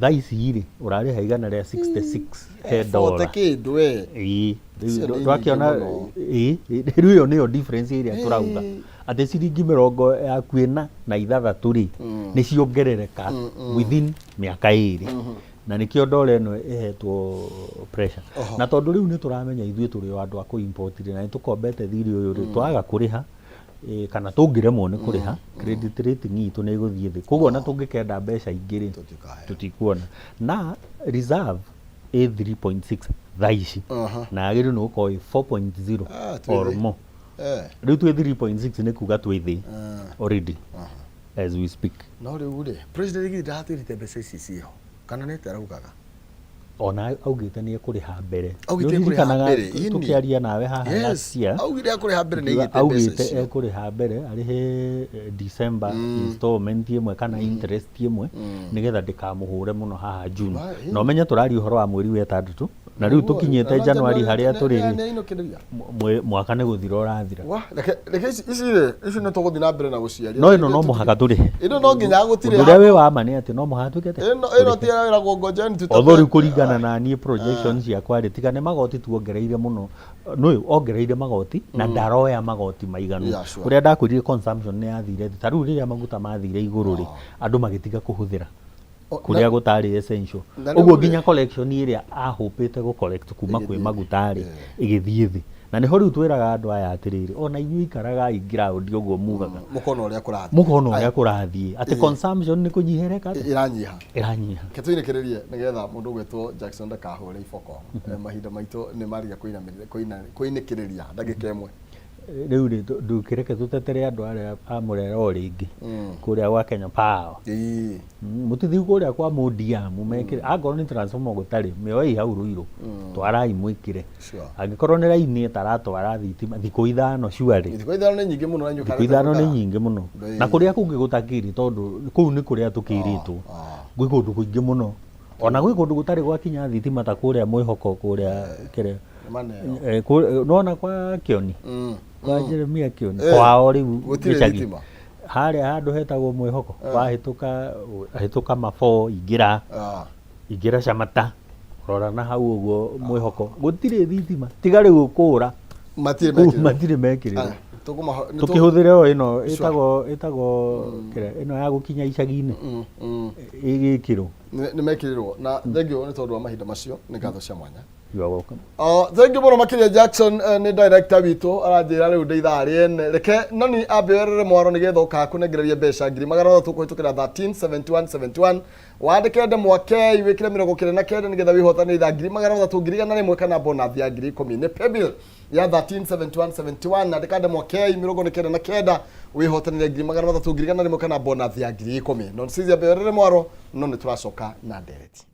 Thaa ici rĩ, ũrarĩha 166 he 40 ndora. Kĩndũ we. Ĩĩ. Icio nĩ Twakĩona nyingĩ mũno. Ĩĩ, rĩu ĩyo nĩyo difference ĩrĩa tũrauga, atĩ ciringi mĩrongo yaku ĩna na ithathatũ rĩ, nĩ ciongerereka within mĩaka 2, na nĩkĩo ndora ĩno ĩhetwo pressure. Na tondũ rĩu nĩ tũramenya ithuĩ tũrĩ o andũ a kũ import rĩ, na nĩ tũkombete thirĩ ũyũ rĩ, twaga kũrĩha kana tũngĩremwo nĩ kũrĩha, credit rating itũ nĩ ĩgũthiĩ thĩ. Koguo ona tũngĩkenda mbeca ingĩ rĩ, Tũtikaheo. Tũtikuona. Na reserve ĩ 3.6 thaa ici, na yagĩrĩirwo nĩ gũkorwo ĩ 4.0 Ah, twĩ or thĩ. more. Rĩu twĩ 3.6, nĩ kuga twĩ thĩ already as we speak. No rĩu rĩ, president githĩ ndaratwĩrĩte mbeca ici ciĩho, kana nĩ atĩa araugaga? Ona augĩte nĩ ekũrĩha mbere. Augĩte Nĩ ekũrĩha ũririkanaga mbere, ĩni. Tũkĩaria nawe haha Yes. last year. Augire akũrĩha mbere nĩ Akiuga aigĩte mbeca augĩte icio. Ekũrĩha mbere, arĩhe December installment ĩmwe kana interest ĩmwe, nĩgetha ndĩkamũhũre mũno haha June. Na ũmenye tũraria ũhoro wa mweri wa ĩtandatũ, na rĩu tũkinyĩte January harĩa tũrĩ rĩ, Nĩ ainũkĩrĩria. Mwaka nĩ gũthira ũrathira. Wa, reke ici rĩ, ici nĩ tũgũthiĩ na mbere na gũciaria. No ĩno no mũhaka tũrĩhe. Ĩno no nginya gũtirĩ. Ũndũ ũrĩa wĩ wa ma nĩ atĩ no mũhaka twĩke atĩa? Ĩno Tũrĩhe. ti ĩragwo ngojeni. Although rĩu kũringana na niĩ projections ciakwa rĩ, tiga nĩ magoti tuongereire mũno, nũyũ ongereire magoti na ndaroya magoti maiganu. Ũrĩa ndakwĩrire, consumption nĩ yathire thĩ. Ta rĩu rĩrĩa maguta mathire igũrũ rĩ, andũ magĩtiga kũhũthĩra kũrĩa gũtarĩ essential. Na rĩu Ũguo nginya collection ĩrĩa ahũpĩte gũ collect kuma kwĩ Ĩgĩthiĩ. maguta rĩ, ĩgĩthiĩ thĩ. Na nĩho rĩu twĩraga andũ aya atĩrĩrĩ, ona inyuĩ ikaragai ground ũguo mugaga, Mũkona ũrĩa kũrathiĩ. Mũkona ũrĩa kũrathiĩ, atĩ consumption nĩ kũnyiha ĩreka atĩa? Ĩranyiha. Ĩranyiha. Reke tũinĩkĩrĩrie nĩgetha mũndũ ũgwĩtwo Jackson ndakahũre iboko. Mahinda maitũ nĩ mariga kũinĩkĩrĩria ndagĩka 1. Rĩu rĩ, ndũkĩreke tũtetere andũ arĩa a Mũrera o rĩngĩ kũrĩa gwa Kenya Power. Mũtithiĩ kũrĩa kwa Mũndiamu mekĩre, angorwo nĩ transformer gũtarĩ, mĩoei hau Rũirũ, twarai mwĩkĩre. Angĩkorwo nĩ raini ĩtaratwara thitima thikũ 5 surely. Thikũ 5 nĩ nyingĩ mũno na inyuĩ. Thikũ 5 nĩ nyingĩ mũno. Na kũrĩa kũngĩ gũtakĩrĩ, tondũ kũu nĩ kũrĩa tũkĩrĩtwo, gwĩ kũndũ kũingĩ mũno, ona gwĩ kũndũ gũtarĩ gwakinya thitima ta kũrĩa Mwĩhoko, kũrĩa kĩrĩa. Maneo. Nona kwa Kĩoni, kwa Jeremia Kĩoni, kwao rĩu Gũtirĩ gĩcagi. thitima. Harĩa handũ hetagwo Mwĩhoko, wahĩtũka hĩtũka maboo, ingĩra ingĩra Camata, rora na hau ũguo Mwĩhoko, gũtirĩ thitima tiga rĩu kũra. Matirĩ Kũu mekĩrĩrwo. matirĩ mekĩrĩrwo. Aya, nĩ Tũkĩhũthĩre o ĩno ĩtagwo kĩrĩa, ĩno ya gũkinya icagi-inĩ, ĩgĩkĩrwo. Nĩ mekĩrĩrwo. Na thank you nĩ tondũ wa mahinda macio, nĩ ngatho cia mwanya. You are welcome. Oh, thank you mũno makĩria Jackson, nĩ director witũ aranjĩra rĩu ndĩ ithaa rĩene. Reke noni ambe werere mwaro nĩgetha ũkaga kũnengereria mbeca 300,000 kũhĩtũkĩra 137171. Wandĩke ndemwa K, wĩkĩre 99 nĩgetha wĩhotanĩre ithaa 300,000, 100,000 kana bonus ya 10,000. Nĩ paybill ya 137171. Andĩka ndemwa K 99 wĩhotanĩre 300,000, 100,000 kana bonus ya 10,000. Non sisi ambe werere mwaro, no nĩ tũracoka na ndereti.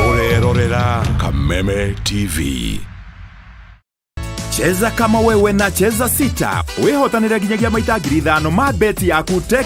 Ũrerorera Kameme TV. Cheza kama wewe na Cheza Sita, wĩhotanĩre nginyagia maita 5,000 ma beti yaku.